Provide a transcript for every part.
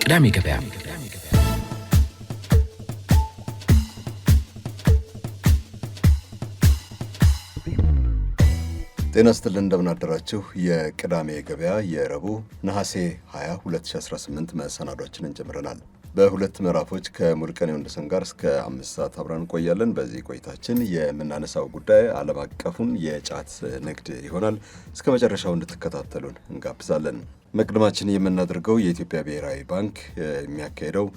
ቅዳሜ ገበያ። ጤና ይስጥልን፣ እንደምናደራችሁ። የቅዳሜ ገበያ የረቡዕ ነሐሴ 20 2018 መሰናዷችንን ጀምረናል። በሁለት ምዕራፎች ከሙሉቀን ወንደሰን ጋር እስከ 5 ሰዓት አብረን እንቆያለን። በዚህ ቆይታችን የምናነሳው ጉዳይ ዓለም አቀፉን የጫት ንግድ ይሆናል። እስከ መጨረሻው እንድትከታተሉን እንጋብዛለን። መቅድማችን የምናደርገው የኢትዮጵያ ብሔራዊ ባንክ የሚያካሄደው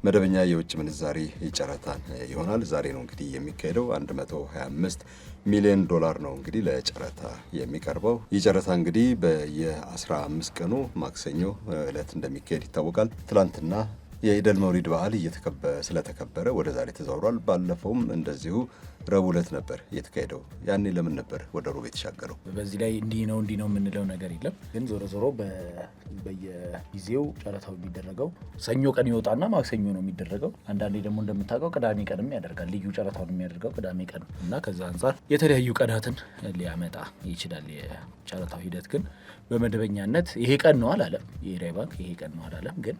መደበኛ የውጭ ምንዛሪ ጨረታን ይሆናል። ዛሬ ነው እንግዲህ የሚካሄደው። 125 ሚሊዮን ዶላር ነው እንግዲህ ለጨረታ የሚቀርበው። ይህ ጨረታ እንግዲህ በየ15 ቀኑ ማክሰኞ ዕለት እንደሚካሄድ ይታወቃል። ትላንትና የኢደል መውሊድ በዓል ስለተከበረ ወደ ዛሬ ተዛውሯል። ባለፈውም እንደዚሁ ረቡዕ ዕለት ነበር የተካሄደው። ያኔ ለምን ነበር ወደ ሮብ የተሻገረው? በዚህ ላይ እንዲህ ነው እንዲህ ነው የምንለው ነገር የለም። ግን ዞሮ ዞሮ በየጊዜው ጨረታው የሚደረገው ሰኞ ቀን ይወጣና ማክሰኞ ነው የሚደረገው። አንዳንዴ ደግሞ እንደምታውቀው ቅዳሜ ቀንም ያደርጋል። ልዩ ጨረታውን የሚያደርገው ቅዳሜ ቀን እና ከዛ አንጻር የተለያዩ ቀናትን ሊያመጣ ይችላል። የጨረታው ሂደት ግን በመደበኛነት ይሄ ቀን ነው አላለም። የብሔራዊ ባንክ ይሄ ቀን ነው አላለም፣ ግን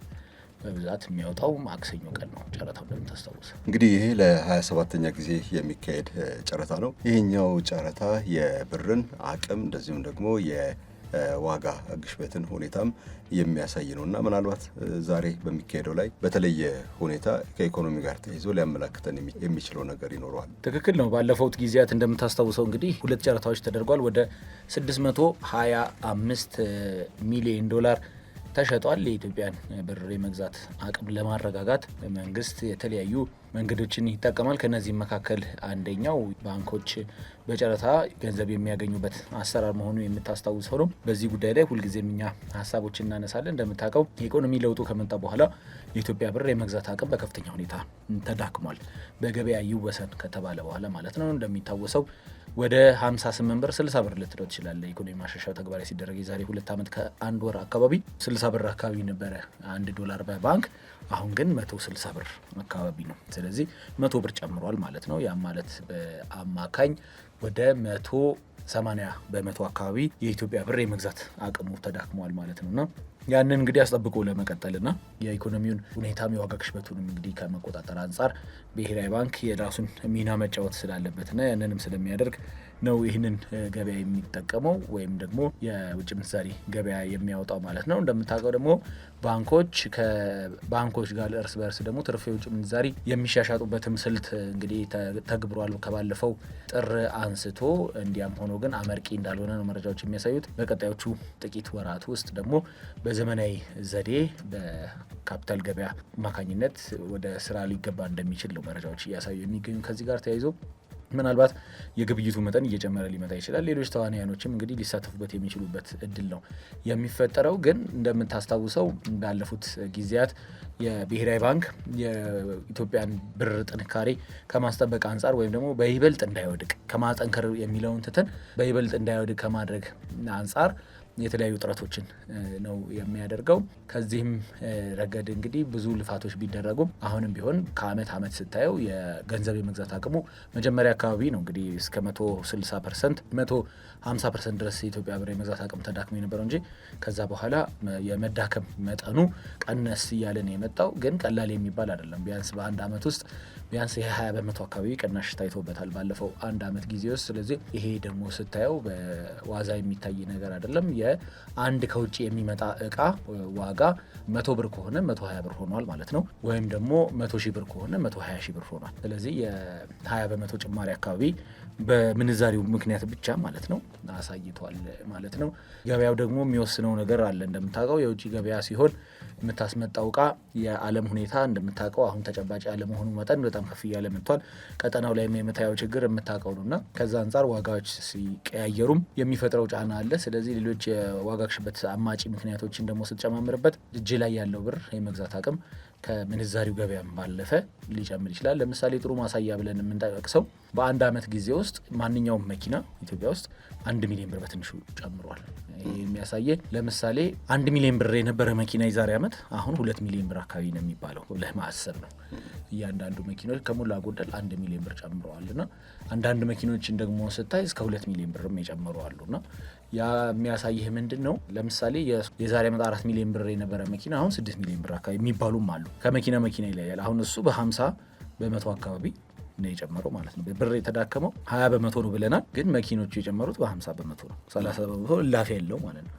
በብዛት የሚያወጣው ማክሰኞ ቀን ነው ጨረታው እንደምታስታውስ። እንግዲህ ይሄ ለ27ኛ ጊዜ የሚካሄድ ጨረታ ነው። ይህኛው ጨረታ የብርን አቅም እንደዚሁም ደግሞ የዋጋ ግሽበትን ሁኔታም የሚያሳይ ነው እና ምናልባት ዛሬ በሚካሄደው ላይ በተለየ ሁኔታ ከኢኮኖሚ ጋር ተይዞ ሊያመላክተን የሚችለው ነገር ይኖረዋል። ትክክል ነው። ባለፈውት ጊዜያት እንደምታስታውሰው እንግዲህ ሁለት ጨረታዎች ተደርጓል። ወደ 625 ሚሊዮን ዶላር ተሸጧል። የኢትዮጵያን ብር የመግዛት አቅም ለማረጋጋት መንግስት የተለያዩ መንገዶችን ይጠቀማል። ከነዚህም መካከል አንደኛው ባንኮች በጨረታ ገንዘብ የሚያገኙበት አሰራር መሆኑ የምታስታውሰው ነው። በዚህ ጉዳይ ላይ ሁልጊዜም እኛ ሀሳቦችን እናነሳለን። እንደምታውቀው የኢኮኖሚ ለውጡ ከመጣ በኋላ የኢትዮጵያ ብር የመግዛት አቅም በከፍተኛ ሁኔታ ተዳክሟል። በገበያ ይወሰን ከተባለ በኋላ ማለት ነው። እንደሚታወሰው ወደ 58 ብር፣ 60 ብር ልትለው ትችላለህ። ኢኮኖሚ ማሻሻያው ተግባራዊ ሲደረግ የዛሬ 2 ዓመት ከአንድ ወር አካባቢ 60 ብር አካባቢ ነበረ 1 ዶላር በባንክ። አሁን ግን 160 ብር አካባቢ ነው። ስለዚህ 100 ብር ጨምሯል ማለት ነው። ያም ማለት በአማካኝ ወደ 180% አካባቢ የኢትዮጵያ ብር የመግዛት አቅሙ ተዳክሟል ማለት ነው። እና ያንን እንግዲህ አስጠብቆ ለመቀጠልና የኢኮኖሚውን ሁኔታም የዋጋ ግሽበቱንም እንግዲህ ከመቆጣጠር አንጻር ብሔራዊ ባንክ የራሱን ሚና መጫወት ስላለበትና ያንንም ስለሚያደርግ ነው ይህንን ገበያ የሚጠቀመው ወይም ደግሞ የውጭ ምንዛሪ ገበያ የሚያወጣው ማለት ነው። እንደምታውቀው ደግሞ ባንኮች ከባንኮች ጋር እርስ በርስ ደግሞ ትርፍ የውጭ ምንዛሪ የሚሻሻጡበትም ስልት እንግዲህ ተግብሯል ከባለፈው ጥር አንስቶ። እንዲያም ሆኖ ግን አመርቂ እንዳልሆነ ነው መረጃዎች የሚያሳዩት። በቀጣዮቹ ጥቂት ወራት ውስጥ ደግሞ በዘመናዊ ዘዴ በካፒታል ገበያ አማካኝነት ወደ ስራ ሊገባ እንደሚችል ነው መረጃዎች እያሳዩ የሚገኙ። ከዚህ ጋር ተያይዞ ምናልባት የግብይቱ መጠን እየጨመረ ሊመጣ ይችላል። ሌሎች ተዋንያኖችም እንግዲህ ሊሳተፉበት የሚችሉበት እድል ነው የሚፈጠረው። ግን እንደምታስታውሰው ባለፉት ጊዜያት የብሔራዊ ባንክ የኢትዮጵያን ብር ጥንካሬ ከማስጠበቅ አንጻር ወይም ደግሞ በይበልጥ እንዳይወድቅ ከማጠንከር የሚለውን ትተን በይበልጥ እንዳይወድቅ ከማድረግ አንጻር የተለያዩ ጥረቶችን ነው የሚያደርገው። ከዚህም ረገድ እንግዲህ ብዙ ልፋቶች ቢደረጉም አሁንም ቢሆን ከአመት አመት ስታየው የገንዘብ የመግዛት አቅሙ መጀመሪያ አካባቢ ነው እንግዲህ እስከ 160%፣ 150% ድረስ የኢትዮጵያ ብር የመግዛት አቅም ተዳክሞ የነበረው እንጂ ከዛ በኋላ የመዳከም መጠኑ ቀነስ እያለ ነው የመጣው። ግን ቀላል የሚባል አይደለም። ቢያንስ በአንድ አመት ውስጥ ቢያንስ የ20% አካባቢ ቅናሽ ታይቶበታል ባለፈው አንድ አመት ጊዜ ውስጥ። ስለዚህ ይሄ ደግሞ ስታየው በዋዛ የሚታይ ነገር አይደለም። የአንድ ከውጭ የሚመጣ እቃ ዋጋ 100 ብር ከሆነ 120 ብር ሆኗል ማለት ነው። ወይም ደግሞ 100,000 ብር ከሆነ 120,000 ብር ሆኗል። ስለዚህ የ20% ጭማሪ አካባቢ በምንዛሪው ምክንያት ብቻ ማለት ነው አሳይቷል ማለት ነው። ገበያው ደግሞ የሚወስነው ነገር አለ። እንደምታውቀው የውጭ ገበያ ሲሆን የምታስመጣው እቃ የዓለም ሁኔታ እንደምታውቀው አሁን ተጨባጭ ያለመሆኑ መጠን በጣም ከፍ እያለ መጥቷል። ቀጠናው ላይ የምታየው ችግር የምታውቀው ነው እና ከዛ አንጻር ዋጋዎች ሲቀያየሩም የሚፈጥረው ጫና አለ። ስለዚህ ሌሎች የዋጋ ግሽበት አማጪ ምክንያቶችን ደግሞ ስትጨማምርበት እጅ ላይ ያለው ብር የመግዛት አቅም ከምንዛሪው ገበያም ባለፈ ሊጨምር ይችላል። ለምሳሌ ጥሩ ማሳያ ብለን የምንጠቅሰው በአንድ ዓመት ጊዜ ውስጥ ማንኛውም መኪና ኢትዮጵያ ውስጥ 1 ሚሊዮን ብር በትንሹ ጨምሯል። ይህ የሚያሳየ ለምሳሌ 1 ሚሊዮን ብር የነበረ መኪና የዛሬ ዓመት አሁን 2 ሚሊዮን ብር አካባቢ ነው የሚባለው ብለህ ማሰብ ነው። እያንዳንዱ መኪኖች ከሞላ ጎደል 1 ሚሊዮን ብር ጨምረዋል እና አንዳንድ መኪኖችን ደግሞ ስታይ እስከ 2 ሚሊዮን ብርም የጨመሩ አሉ እና ያ የሚያሳይህ ምንድን ነው? ለምሳሌ የዛሬ ዓመት 4 ሚሊዮን ብር የነበረ መኪና አሁን 6 ሚሊዮን ብር አካባቢ የሚባሉም አሉ። ከመኪና መኪና ይለያል። አሁን እሱ በ50% አካባቢ ነው የጨመረው ማለት ነው። ብር የተዳከመው 20% ነው ብለናል፣ ግን መኪኖቹ የጨመሩት በ50% ነው። 30% እላፊ ያለው ማለት ነው።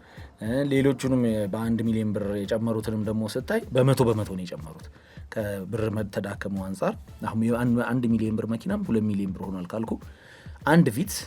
ሌሎቹንም በ1 ሚሊዮን ብር የጨመሩትንም ደግሞ ስታይ በ100% ነው የጨመሩት። ከብር መተዳከመው አንጻር አሁን 1 ሚሊዮን ብር መኪናም 2 ሚሊዮን ብር ሆኗል ካልኩ አንድ ቪትስ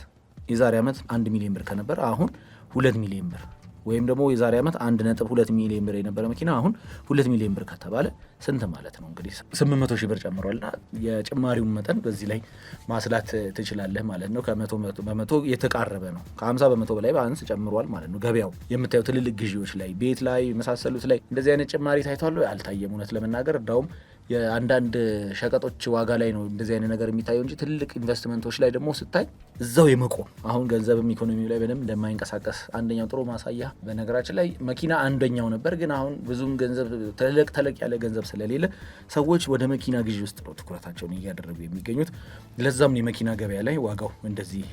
የዛሬ ዓመት 1 ሚሊዮን ብር ከነበረ አሁን 2 ሚሊዮን ብር ወይም ደግሞ የዛሬ ዓመት 1.2 ሚሊዮን ብር የነበረ መኪና አሁን 2 ሚሊዮን ብር ከተባለ ስንት ማለት ነው? እንግዲህ 800 ሺህ ብር ጨምሯልና የጭማሪውን መጠን በዚህ ላይ ማስላት ትችላለህ ማለት ነው። ከ100% የተቃረበ ነው። ከ50% በላይ በአንስ ጨምሯል ማለት ነው። ገበያው የምታየው ትልልቅ ግዢዎች ላይ፣ ቤት ላይ የመሳሰሉት ላይ እንደዚህ አይነት ጭማሪ ታይቷል አልታየም። እውነት ለመናገር እንዳውም የአንዳንድ ሸቀጦች ዋጋ ላይ ነው እንደዚህ አይነት ነገር የሚታየው እንጂ ትልቅ ኢንቨስትመንቶች ላይ ደግሞ ስታይ እዛው የመቆም አሁን ገንዘብም ኢኮኖሚው ላይ በደንብ እንደማይንቀሳቀስ አንደኛው ጥሩ ማሳያ። በነገራችን ላይ መኪና አንደኛው ነበር፣ ግን አሁን ብዙም ገንዘብ ተለቅ ተለቅ ያለ ገንዘብ ስለሌለ ሰዎች ወደ መኪና ግዢ ውስጥ ነው ትኩረታቸውን እያደረጉ የሚገኙት። ለዛም የመኪና ገበያ ላይ ዋጋው እንደዚህ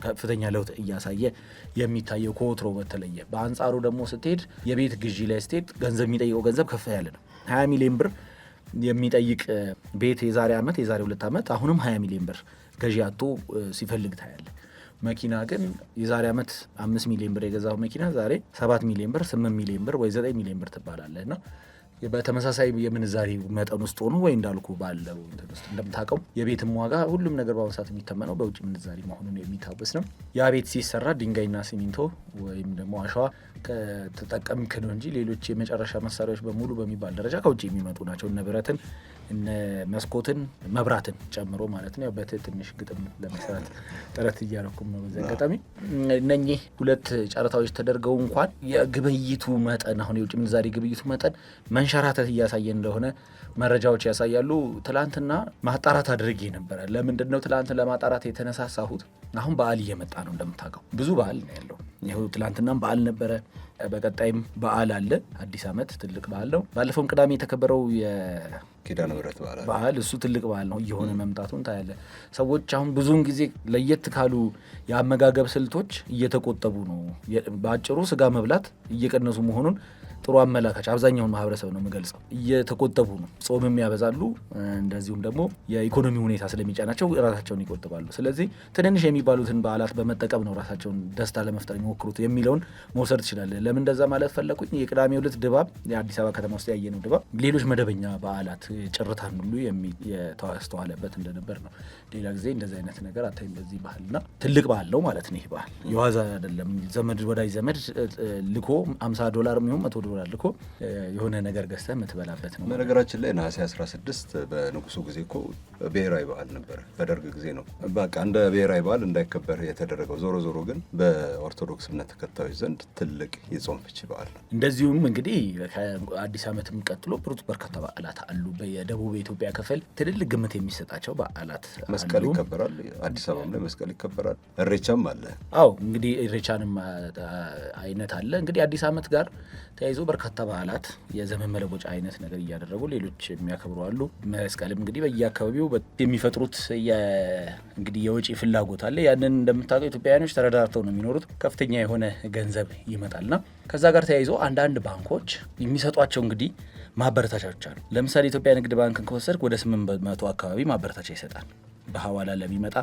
ከፍተኛ ለውጥ እያሳየ የሚታየው ከወትሮ በተለየ። በአንጻሩ ደግሞ ስትሄድ የቤት ግዢ ላይ ስትሄድ ገንዘብ የሚጠይቀው ገንዘብ ከፍ ያለ ነው። 20 ሚሊዮን ብር የሚጠይቅ ቤት የዛሬ ዓመት የዛሬ 2 ዓመት አሁንም 20 ሚሊዮን ብር ገዢ አጥቶ ሲፈልግ ታያለ። መኪና ግን የዛሬ ዓመት 5 ሚሊዮን ብር የገዛው መኪና ዛሬ 7 ሚሊዮን ብር፣ 8 ሚሊዮን ብር ወይ 9 ሚሊዮን ብር ትባላለህ። እና በተመሳሳይ የምንዛሪ መጠን ውስጥ ሆኖ ወይ እንዳልኩ ባለው እንትን ውስጥ እንደምታውቀው የቤትም ዋጋ ሁሉም ነገር በአሁኑ ሰዓት የሚተመነው በውጭ ምንዛሪ መሆኑን የሚታወስ ነው። ያ ቤት ሲሰራ ድንጋይና ሲሚንቶ ወይም ደግሞ አሸዋ ከተጠቀምክ ነው እንጂ ሌሎች የመጨረሻ መሳሪያዎች በሙሉ በሚባል ደረጃ ከውጭ የሚመጡ ናቸው። እነ ብረትን፣ እነ መስኮትን፣ መብራትን ጨምሮ ማለት ነው። በትንሽ ግጥም ለመስራት ጥረት እያደረኩም ነው። በዚህ አጋጣሚ እነኚህ ሁለት ጨረታዎች ተደርገው እንኳን የግብይቱ መጠን አሁን የውጭ ምንዛሪ ግብይቱ መጠን መንሸራተት እያሳየ እንደሆነ መረጃዎች ያሳያሉ። ትላንትና ማጣራት አድርጌ ነበረ። ለምንድን ነው ትላንት ለማጣራት የተነሳሳሁት? አሁን በዓል እየመጣ ነው። እንደምታውቀው ብዙ በዓል ነው ያለው። ይኸው ትላንትናም በዓል ነበረ። በቀጣይም በዓል አለ። አዲስ ዓመት ትልቅ በዓል ነው። ባለፈውም ቅዳሜ የተከበረው ኪዳነ ምሕረት በዓል እሱ ትልቅ በዓል ነው እየሆነ መምጣቱን ታያለህ። ሰዎች አሁን ብዙውን ጊዜ ለየት ካሉ የአመጋገብ ስልቶች እየተቆጠቡ ነው። በአጭሩ ስጋ መብላት እየቀነሱ መሆኑን ጥሩ አመላካች አብዛኛውን ማህበረሰብ ነው የምገልጸው። እየተቆጠቡ ነው። ጾምም ያበዛሉ፣ እንደዚሁም ደግሞ የኢኮኖሚ ሁኔታ ስለሚጫናቸው ራሳቸውን ይቆጥባሉ። ስለዚህ ትንንሽ የሚባሉትን በዓላት በመጠቀም ነው ራሳቸውን ደስታ ለመፍጠር የሚሞክሩት የሚለውን መውሰድ ትችላለህ። ለምን እንደዛ ማለት ፈለኩኝ? የቅዳሜው ዕለት ድባብ የአዲስ አበባ ከተማ ውስጥ ያየነው ድባብ ሌሎች መደበኛ በዓላት ጭርታን ሁሉ የተስተዋለበት እንደነበር ነው። ሌላ ጊዜ እንደዚህ አይነት ነገር አታይም በዚህ ባህልና ትልቅ በዓል ነው ማለት ነው። ይህ በዓል የዋዛ አይደለም። ዘመድ ወዳጅ ዘመድ ልኮ $50 የሚሆን $100 ልኮ የሆነ ነገር ገዝተህ የምትበላበት ነው። በነገራችን ላይ ነሐሴ 16 በንጉሱ ጊዜ እኮ ብሔራዊ በዓል ነበር። በደርግ ጊዜ ነው በቃ እንደ ብሔራዊ በዓል እንዳይከበር የተደረገው። ዞሮ ዞሮ ግን በኦርቶዶክስ እምነት ተከታዮች ዘንድ ትልቅ የጾም ፍቺ በዓል ነው። እንደዚሁም እንግዲህ ከአዲስ ዓመትም ቀጥሎ በርካታ በዓላት አሉ። በደቡብ የኢትዮጵያ ክፍል ትልልቅ ግምት የሚሰጣቸው በዓላት መስቀል ይከበራል። አዲስ አበባም ላይ መስቀል ይከበራል። እሬቻም አለ። አዎ እንግዲህ እሬቻንም አይነት አለ። እንግዲህ አዲስ ዓመት ጋር ተያይዞ በርካታ በዓላት የዘመን መለወጫ አይነት ነገር እያደረጉ ሌሎች የሚያከብሩ አሉ። መስቀልም እንግዲህ በየአካባቢው የሚፈጥሩት እንግዲህ የወጪ ፍላጎት አለ። ያንን እንደምታውቀው ኢትዮጵያውያኖች ተረዳርተው ነው የሚኖሩት። ከፍተኛ የሆነ ገንዘብ ይመጣልና ከዛ ጋር ተያይዞ አንዳንድ ባንኮች የሚሰጧቸው እንግዲህ ማበረታቻዎች አሉ። ለምሳሌ ኢትዮጵያ ንግድ ባንክን ከወሰድክ ወደ 800 አካባቢ ማበረታቻ ይሰጣል። በሐዋላ ለሚመጣ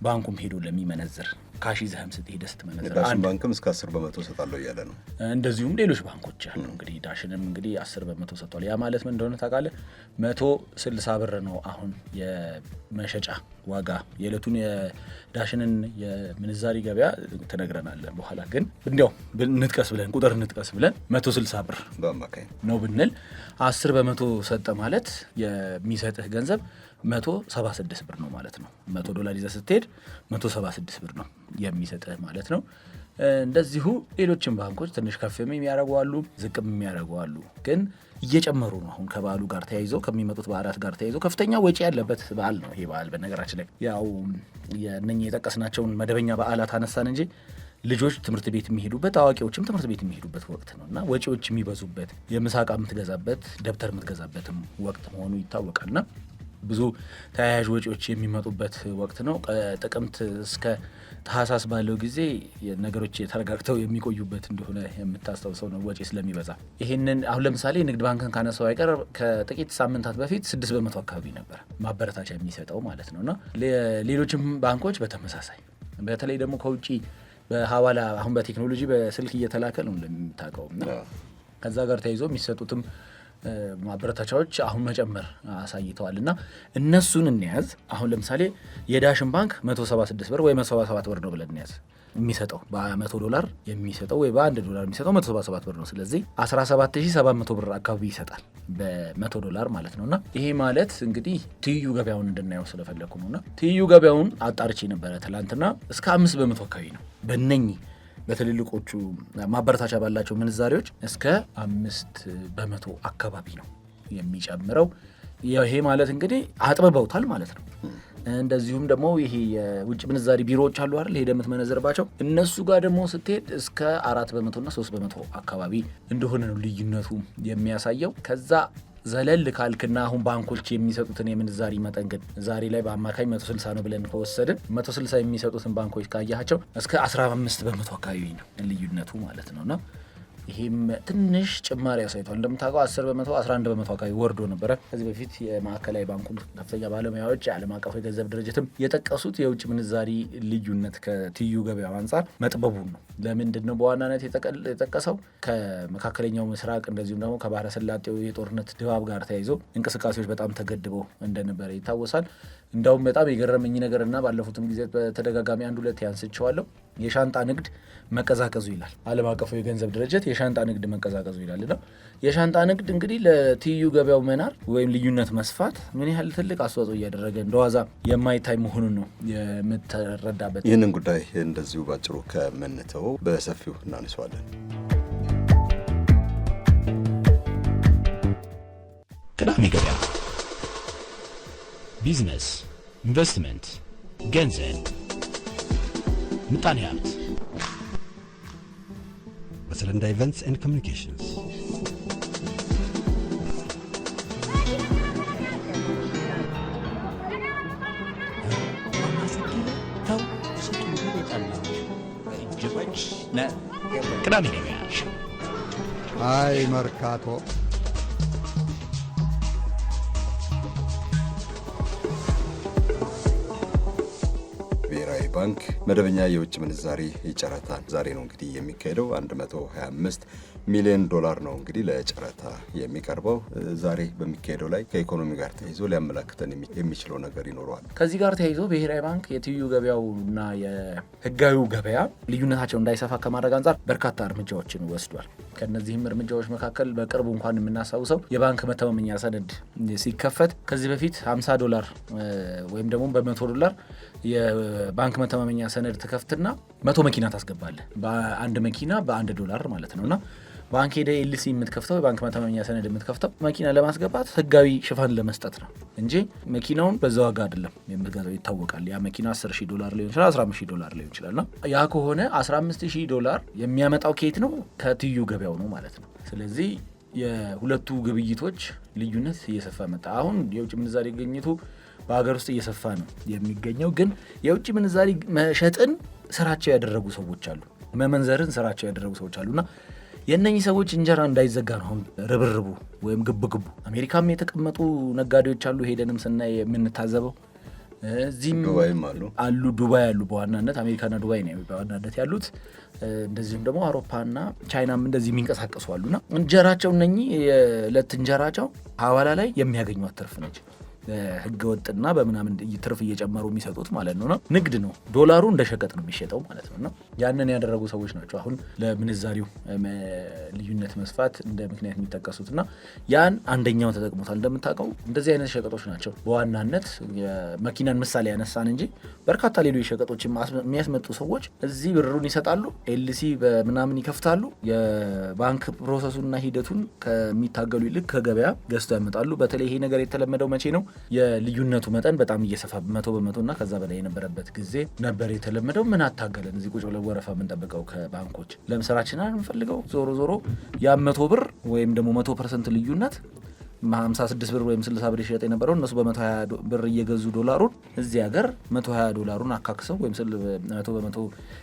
ባንኩም ሄዶ ለሚመነዝር cash ይዘህም ስትሄድ ስትመነዝር ዳሽን ባንክም እስከ 10% እሰጣለሁ እያለ ነው። እንደዚሁም ሌሎች ባንኮች አሉ። እንግዲህ ዳሽንም እንግዲህ 10% ሰጥቷል። ያ ማለት ምን እንደሆነ ታውቃለህ? 160 ብር ነው አሁን የመሸጫ ዋጋ። የዕለቱን የዳሽንን የምንዛሪ ገበያ ትነግረናለህ በኋላ። ግን እንዲያው እንጥቀስ ብለን ቁጥር እንጥቀስ ብለን 160 ብር በአማካኝ ነው ብንል 10% ሰጠ ማለት የሚሰጥህ ገንዘብ 176 ብር ነው ማለት ነው። $100 ይዘህ ስትሄድ 176 ብር ነው የሚሰጥህ ማለት ነው። እንደዚሁ ሌሎችም ባንኮች ትንሽ ከፍም የሚያደርጉ አሉ፣ ዝቅም የሚያደርጉ አሉ። ግን እየጨመሩ ነው። አሁን ከበዓሉ ጋር ተያይዞ ከሚመጡት በዓላት ጋር ተያይዞ ከፍተኛ ወጪ ያለበት በዓል ነው ይሄ በዓል። በነገራችን ላይ ያው የእነኚህ የጠቀስናቸውን መደበኛ በዓላት አነሳን እንጂ ልጆች ትምህርት ቤት የሚሄዱበት አዋቂዎችም ትምህርት ቤት የሚሄዱበት ወቅት ነው እና ወጪዎች የሚበዙበት የምሳ ዕቃ የምትገዛበት ደብተር የምትገዛበትም ወቅት መሆኑ ይታወቃልና ብዙ ተያያዥ ወጪዎች የሚመጡበት ወቅት ነው። ከጥቅምት እስከ ታህሳስ ባለው ጊዜ ነገሮች ተረጋግተው የሚቆዩበት እንደሆነ የምታስታውሰው ነው፣ ወጪ ስለሚበዛ። ይህንን አሁን ለምሳሌ ንግድ ባንክን ካነሳው አይቀር ከጥቂት ሳምንታት በፊት 6% አካባቢ ነበር ማበረታቻ የሚሰጠው ማለት ነው። እና ሌሎችም ባንኮች በተመሳሳይ፣ በተለይ ደግሞ ከውጭ በሀዋላ፣ አሁን በቴክኖሎጂ በስልክ እየተላከ ነው እንደምታውቀው፣ እና ከዛ ጋር ተያይዞ የሚሰጡትም ማበረታቻዎች አሁን መጨመር አሳይተዋል። እና እነሱን እንያዝ። አሁን ለምሳሌ የዳሽን ባንክ 176 ብር ወይ 177 ብር ነው ብለን እንያዝ፣ የሚሰጠው በ100 ዶላር የሚሰጠው ወይ በ1 ዶላር የሚሰጠው 177 ብር ነው። ስለዚህ 17,700 ብር አካባቢ ይሰጣል በ100 ዶላር ማለት ነው። እና ይሄ ማለት እንግዲህ ትይዩ ገበያውን እንድናየው ስለፈለግኩ ነው። እና ትይዩ ገበያውን አጣርቼ ነበረ ትላንትና፣ እስከ 5% አካባቢ ነው። በነኚህ በትልልቆቹ ማበረታቻ ባላቸው ምንዛሬዎች እስከ 5% አካባቢ ነው የሚጨምረው። ይሄ ማለት እንግዲህ አጥብበውታል ማለት ነው። እንደዚሁም ደግሞ ይሄ የውጭ ምንዛሪ ቢሮዎች አሉ አይደል? ሄደህ የምትመነዝርባቸው፣ እነሱ ጋር ደግሞ ስትሄድ እስከ 4% እና 3% አካባቢ እንደሆነ ነው ልዩነቱ የሚያሳየው። ከዛ ዘለል ካልክና አሁን ባንኮች የሚሰጡትን የምንዛሪ መጠን ግን ዛሬ ላይ በአማካኝ 160 ነው ብለን ከወሰድን፣ 160 የሚሰጡትን ባንኮች ካያቸው እስከ 15% አካባቢ ነው ልዩነቱ ማለት ነው። እና ይሄም ትንሽ ጭማሪ አሳይቷል። እንደምታውቀው 10%፣ 11% አካባቢ ወርዶ ነበረ። ከዚህ በፊት የማዕከላዊ ባንኩ ከፍተኛ ባለሙያዎች፣ የዓለም አቀፉ የገንዘብ ድርጅትም የጠቀሱት የውጭ ምንዛሪ ልዩነት ከትይዩ ገበያው አንጻር መጥበቡን ነው። ለምንድን ነው በዋናነት የጠቀሰው? ከመካከለኛው ምስራቅ እንደዚሁም ደግሞ ከባህረ ሰላጤው የጦርነት ድባብ ጋር ተያይዞ እንቅስቃሴዎች በጣም ተገድበው እንደነበረ ይታወሳል። እንዳውም በጣም የገረመኝ ነገር እና ባለፉትም ጊዜ በተደጋጋሚ አንድ ሁለት ያንስቸዋለሁ፣ የሻንጣ ንግድ መቀዛቀዙ ይላል። ዓለም አቀፉ የገንዘብ ድርጅት የሻንጣ ንግድ መቀዛቀዙ ይላል። እና የሻንጣ ንግድ እንግዲህ ለትይዩ ገበያው መናር ወይም ልዩነት መስፋት ምን ያህል ትልቅ አስተዋጽኦ እያደረገ እንደዋዛ የማይታይ መሆኑን ነው የምትረዳበት። ይህንን ጉዳይ እንደዚሁ ባጭሩ ከምንተው በሰፊው እናነሳዋለን። ቅዳሜ ገበያ፣ ቢዝነስ፣ ኢንቨስትመንት፣ ገንዘብ፣ ምጣኔ ሀብት። በሰለንዳ Events and Communications። ቅዳሜ ገበያ። አይ መርካቶ። ብሔራዊ ባንክ መደበኛ የውጭ ምንዛሪ ጨረታ ዛሬ ነው እንግዲህ የሚካሄደው። 125 ሚሊዮን ዶላር ነው እንግዲህ ለጨረታ የሚቀርበው። ዛሬ በሚካሄደው ላይ ከኢኮኖሚ ጋር ተያይዞ ሊያመላክተን የሚችለው ነገር ይኖረዋል። ከዚህ ጋር ተያይዞ ብሔራዊ ባንክ የትይዩ ገበያውና የህጋዊው ገበያ ልዩነታቸው እንዳይሰፋ ከማድረግ አንጻር በርካታ እርምጃዎችን ወስዷል። ከእነዚህም እርምጃዎች መካከል በቅርቡ እንኳን የምናስታውሰው የባንክ መተማመኛ ሰነድ ሲከፈት ከዚህ በፊት 50 ዶላር ወይም ደግሞ በ100 ዶላር የባንክ መተማመኛ ሰነድ ትከፍትና 100 መኪና ታስገባለህ። በአንድ መኪና በ1 ዶላር ማለት ነው። እና ባንክ ሄደህ LC የምትከፍተው፣ የባንክ መተማመኛ ሰነድ የምትከፍተው መኪና ለማስገባት ህጋዊ ሽፋን ለመስጠት ነው እንጂ መኪናውን በዛ ዋጋ አይደለም የምትገዛው፣ ይታወቃል። ያ መኪና 10 ሺህ ዶላር ሊሆን ይችላል፣ 15 ሺህ ዶላር ሊሆን ይችላል። እና ያ ከሆነ 15 ሺህ ዶላር የሚያመጣው ከየት ነው? ከትይዩ ገበያው ነው ማለት ነው። ስለዚህ የሁለቱ ግብይቶች ልዩነት እየሰፋ መጣ። አሁን የውጭ ምንዛሬ ግኝቱ በሀገር ውስጥ እየሰፋ ነው የሚገኘው። ግን የውጭ ምንዛሪ መሸጥን ስራቸው ያደረጉ ሰዎች አሉ፣ መመንዘርን ስራቸው ያደረጉ ሰዎች አሉ። እና የእነኚህ ሰዎች እንጀራ እንዳይዘጋ ነው አሁን ርብርቡ ወይም ግብግቡ። አሜሪካም የተቀመጡ ነጋዴዎች አሉ፣ ሄደንም ስናይ የምንታዘበው፣ እዚህም ዱባይም አሉ። አሉ፣ ዱባይ አሉ። በዋናነት አሜሪካና ዱባይ ነው በዋናነት ያሉት። እንደዚሁም ደግሞ አውሮፓና ቻይናም እንደዚህ የሚንቀሳቀሱ አሉና እንጀራቸው፣ እነኚህ የዕለት እንጀራቸው ሀዋላ ላይ የሚያገኟት ትርፍ ነች። ህገ ወጥና በምናምን ትርፍ እየጨመሩ የሚሰጡት ማለት ነው። ንግድ ነው። ዶላሩ እንደ ሸቀጥ ነው የሚሸጠው ማለት ነው። እና ያንን ያደረጉ ሰዎች ናቸው አሁን ለምንዛሪው ልዩነት መስፋት እንደ ምክንያት የሚጠቀሱት፣ እና ያን አንደኛው ተጠቅሞታል። እንደምታውቀው እንደዚህ አይነት ሸቀጦች ናቸው በዋናነት፣ መኪናን ምሳሌ ያነሳን እንጂ በርካታ ሌሎች ሸቀጦች የሚያስመጡ ሰዎች እዚህ ብሩን ይሰጣሉ፣ LC በምናምን ይከፍታሉ። የባንክ process ኡና ሂደቱን ከሚታገሉ ይልቅ ከገበያ ገዝተው ያመጣሉ። በተለይ ይሄ ነገር የተለመደው መቼ ነው? የልዩነቱ መጠን በጣም እየሰፋ 100% እና ከዛ በላይ የነበረበት ጊዜ ነበር የተለመደው። ምን አታገለን እዚህ ቁጭ ብለን ወረፋ የምንጠብቀው ከባንኮች? ለምስራችን አንፈልገው። ዞሮ ዞሮ ያ 100 ብር ወይም ደግሞ 100% ልዩነት 56 ብር ወይም 60 ብር ይሸጥ የነበረው እነሱ በ120 ብር እየገዙ ዶላሩን እዚህ ሀገር 120 ዶላሩን አካክሰው ወይም 100%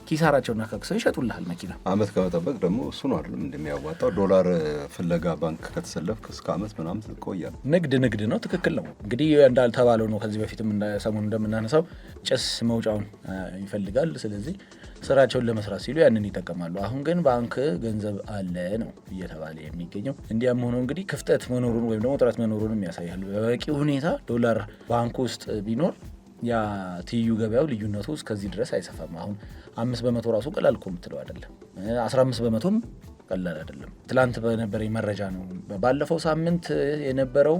ኪሳራቸውን አካክሰው ይሸጡልሃል መኪና። አመት ከመጠበቅ ደግሞ እሱ ነው አይደለም እንደሚያዋጣው። ዶላር ፍለጋ ባንክ ከተሰለፍክ እስከ አመት ምናምን ትቆያለህ። ንግድ ንግድ ነው። ትክክል ነው። እንግዲህ እንዳልተባለው ነው። ከዚህ በፊትም ሰሞኑን እንደምናነሳው ጭስ መውጫውን ይፈልጋል። ስለዚህ ስራቸውን ለመስራት ሲሉ ያንን ይጠቀማሉ። አሁን ግን ባንክ ገንዘብ አለ ነው እየተባለ የሚገኘው። እንዲያም ሆኖ እንግዲህ ክፍተት መኖሩን ወይም ደግሞ እጥረት መኖሩንም ያሳያል። በበቂ ሁኔታ ዶላር ባንክ ውስጥ ቢኖር ያ ትይዩ ገበያው ልዩነቱ እስከዚህ ድረስ አይሰፋም። አሁን 5% ራሱ ቀላል እኮ የምትለው አይደለም። 15%ም ቀላል አይደለም። ትላንት በነበረኝ መረጃ ነው ባለፈው ሳምንት የነበረው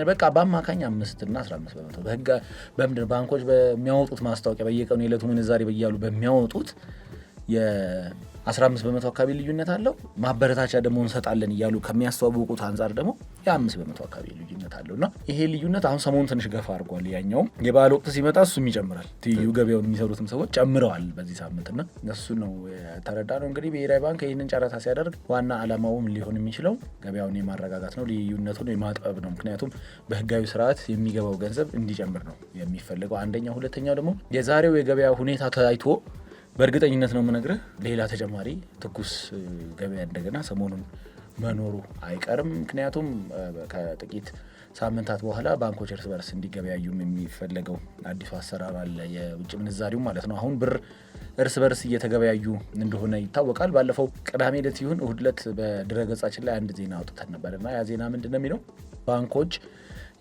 በቃ በአማካኝ 5 እና 15% በህግ በምድር ባንኮች በሚያወጡት ማስታወቂያ በየቀኑ የዕለቱ ምንዛሬ በያሉ በሚያወጡት የ15% አካባቢ ልዩነት አለው። ማበረታቻ ደግሞ እንሰጣለን እያሉ ከሚያስተዋውቁት አንጻር ደግሞ የ5% አካባቢ ልዩነት አለው። እና ይሄ ልዩነት አሁን ሰሞኑን ትንሽ ገፋ አድርጓል። ያኛውም የበዓል ወቅት ሲመጣ እሱም ይጨምራል። ትይዩ ገበያውን የሚሰሩትም ሰዎች ጨምረዋል በዚህ ሳምንት እና እሱ ነው የተረዳነው። እንግዲህ ብሔራዊ ባንክ ይህንን ጨረታ ሲያደርግ ዋና ዓላማውም ሊሆን የሚችለው ገበያውን የማረጋጋት ነው፣ ልዩነቱን የማጥበብ ነው። ምክንያቱም በህጋዊ ስርዓት የሚገባው ገንዘብ እንዲጨምር ነው የሚፈልገው አንደኛው። ሁለተኛው ደግሞ የዛሬው የገበያ ሁኔታ ታይቶ በእርግጠኝነት ነው የምነግርህ ሌላ ተጨማሪ ትኩስ ገበያ እንደገና ሰሞኑን መኖሩ አይቀርም። ምክንያቱም ከጥቂት ሳምንታት በኋላ ባንኮች እርስ በርስ እንዲገበያዩም የሚፈለገው አዲሱ አሰራር አለ፣ የውጭ ምንዛሪው ማለት ነው። አሁን ብር እርስ በርስ እየተገበያዩ እንደሆነ ይታወቃል። ባለፈው ቅዳሜ ዕለት ይሁን እሁድ ዕለት በድረገጻችን ላይ አንድ ዜና አውጥተን ነበር እና ያ ዜና ምንድን ነው የሚለው ባንኮች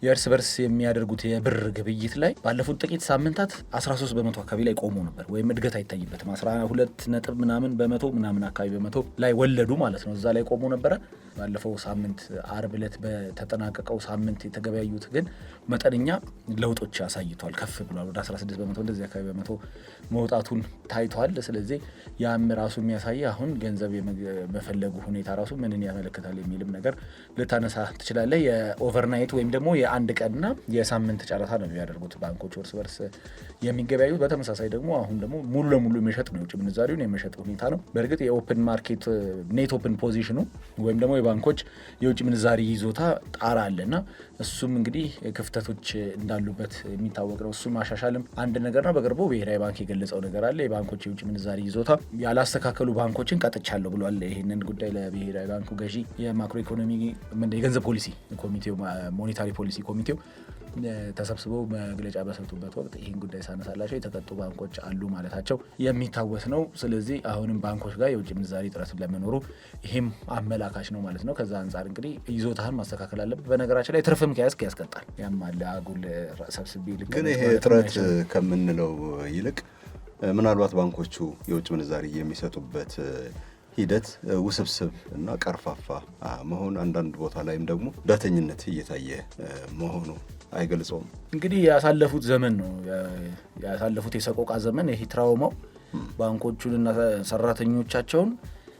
የእርስ በርስ የሚያደርጉት የብር ግብይት ላይ ባለፉት ጥቂት ሳምንታት 13% አካባቢ ላይ ቆሞ ነበር፣ ወይም እድገት አይታይበትም። 12 ነጥብ ምናምን በመቶ ምናምን አካባቢ በመቶ ላይ ወለዱ ማለት ነው፣ እዛ ላይ ቆሞ ነበረ። ባለፈው ሳምንት አርብ ዕለት በተጠናቀቀው ሳምንት የተገበያዩት ግን መጠነኛ ለውጦች አሳይቷል፣ ከፍ ብሏል። ወደ 16% እንደዚህ አካባቢ በመቶ መውጣቱን ታይቷል። ስለዚህ ያም ራሱ የሚያሳይ አሁን ገንዘብ የመፈለጉ ሁኔታ ራሱ ምንን ያመለክታል የሚልም ነገር ልታነሳ ትችላለህ። የ overnight ወይም ደግሞ የአንድ ቀንና የሳምንት ጨረታ ነው የሚያደርጉት ባንኮች እርስ በርስ የሚገበያዩት። በተመሳሳይ ደግሞ አሁን ደግሞ ሙሉ ለሙሉ የመሸጥ ነው፣ የውጭ ምንዛሪውን የመሸጥ ሁኔታ ነው። በእርግጥ የ open market net open position ኑ ወይም ደግሞ የባንኮች የውጭ ምንዛሪ ይዞታ ጣራ አለና እሱም እንግዲህ ክፍተቶች እንዳሉበት የሚታወቅ ነው። እሱ ማሻሻልም አንድ ነገር ነው። በቅርቡ ብሔራዊ ባንክ የገለጸው ነገር አለ። የባንኮች የውጭ ምንዛሪ ይዞታ ያላስተካከሉ ባንኮችን ቀጥቻለሁ ብሏል። ይህንን ጉዳይ ለብሔራዊ ባንኩ ገዢ የማክሮ ኢኮኖሚ የገንዘብ ፖሊሲ ኮሚቴው monetary policy ኮሚቴው ተሰብስበው መግለጫ በሰጡበት ወቅት ይህን ጉዳይ ሳነሳላቸው የተቀጡ ባንኮች አሉ ማለታቸው የሚታወስ ነው። ስለዚህ አሁንም ባንኮች ጋር የውጭ ምንዛሪ እጥረት ለመኖሩ ይሄም አመላካች ነው ማለት ነው። ከዛ አንጻር እንግዲህ ይዞታህን ማስተካከል አለብህ። በነገራችን ላይ ትርፍም ከያዝክ ያስቀጣል። ያም አለ አጉል ሰብስቤ ልክ ግን ይሄ እጥረት ከምንለው ይልቅ ምናልባት ባንኮቹ የውጭ ምንዛሪ የሚሰጡበት ሂደት ውስብስብ እና ቀርፋፋ መሆን፣ አንዳንድ ቦታ ላይም ደግሞ ዳተኝነት እየታየ መሆኑ አይገልጸውም። እንግዲህ ያሳለፉት ዘመን ነው ያሳለፉት የሰቆቃ ዘመን። ይሄ trauma ው ባንኮቹንና ሰራተኞቻቸውን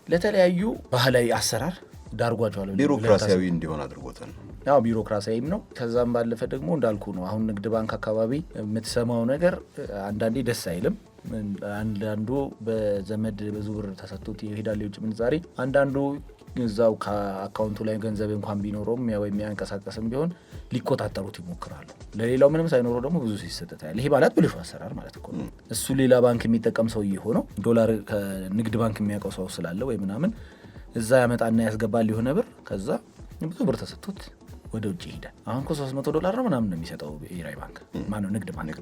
ለተለያዩ ባህላዊ አሰራር ዳርጓቸዋል። ቢሮክራሲያዊ እንዲሆን አድርጎታል። ያው ቢሮክራሲያዊም ነው። ከዛም ባለፈ ደግሞ እንዳልኩ ነው። አሁን ንግድ ባንክ አካባቢ የምትሰማው ነገር አንዳንዴ ደስ አይልም። አንዳንዱ በዘመድ ብዙ ብር ተሰጥቶት ይሄዳል የውጭ ምንዛሬ። አንዳንዱ እዛው ከአካውንቱ ላይ ገንዘብ እንኳን ቢኖረውም ወይም የሚያንቀሳቀስም ቢሆን ሊቆጣጠሩት ይሞክራሉ። ለሌላው ምንም ሳይኖረው ደግሞ ብዙ ሲሰጥ ታያለህ። ይሄ ማለት ብልሹ አሰራር ማለት እኮ ነው። እሱ ሌላ ባንክ የሚጠቀም ሰውዬ ሆኖ ዶላር ከንግድ ባንክ የሚያውቀው ሰው ስላለ ወይ ምናምን እዛ ያመጣና ያስገባል የሆነ ብር፣ ከዛ ብዙ ብር ተሰጥቶት ወደ ውጭ ይሄዳል። አሁን እኮ $300 ነው ምናምን ነው የሚሰጠው ብሔራዊ ባንክ ማነው ንግድ ባንክ።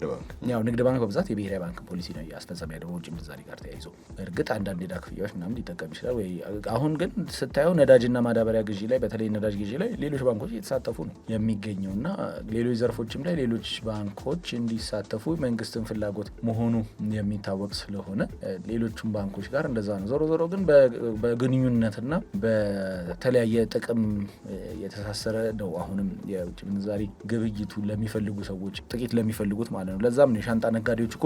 ያው ንግድ ባንክ በብዛት የብሔራዊ ባንክ ፖሊሲ ነው እያስፈጸመ ያለው በውጭ ምንዛሪ ጋር ተያይዞ። በእርግጥ አንዳንድ የዕዳ ክፍያዎች ምናምን ሊጠቀም ይችላል ወይ። አሁን ግን ስታየው ነዳጅና ማዳበሪያ ግዢ ላይ በተለይ ነዳጅ ግዢ ላይ ሌሎች ባንኮች እየተሳተፉ ነው የሚገኘውና ሌሎች ዘርፎችም ላይ ሌሎች ባንኮች እንዲሳተፉ መንግስትን ፍላጎት መሆኑ የሚታወቅ ስለሆነ ሌሎቹም ባንኮች ጋር እንደዛ ነው። ዞሮ ዞሮ ግን በግንኙነትና በተለያየ ጥቅም የተሳሰረ ነው። አሁንም የውጭ ምንዛሪ ግብይቱ ለሚፈልጉ ሰዎች ጥቂት ለሚፈልጉት ማለት ነው። ለዛም ነው የሻንጣ ነጋዴዎች እኮ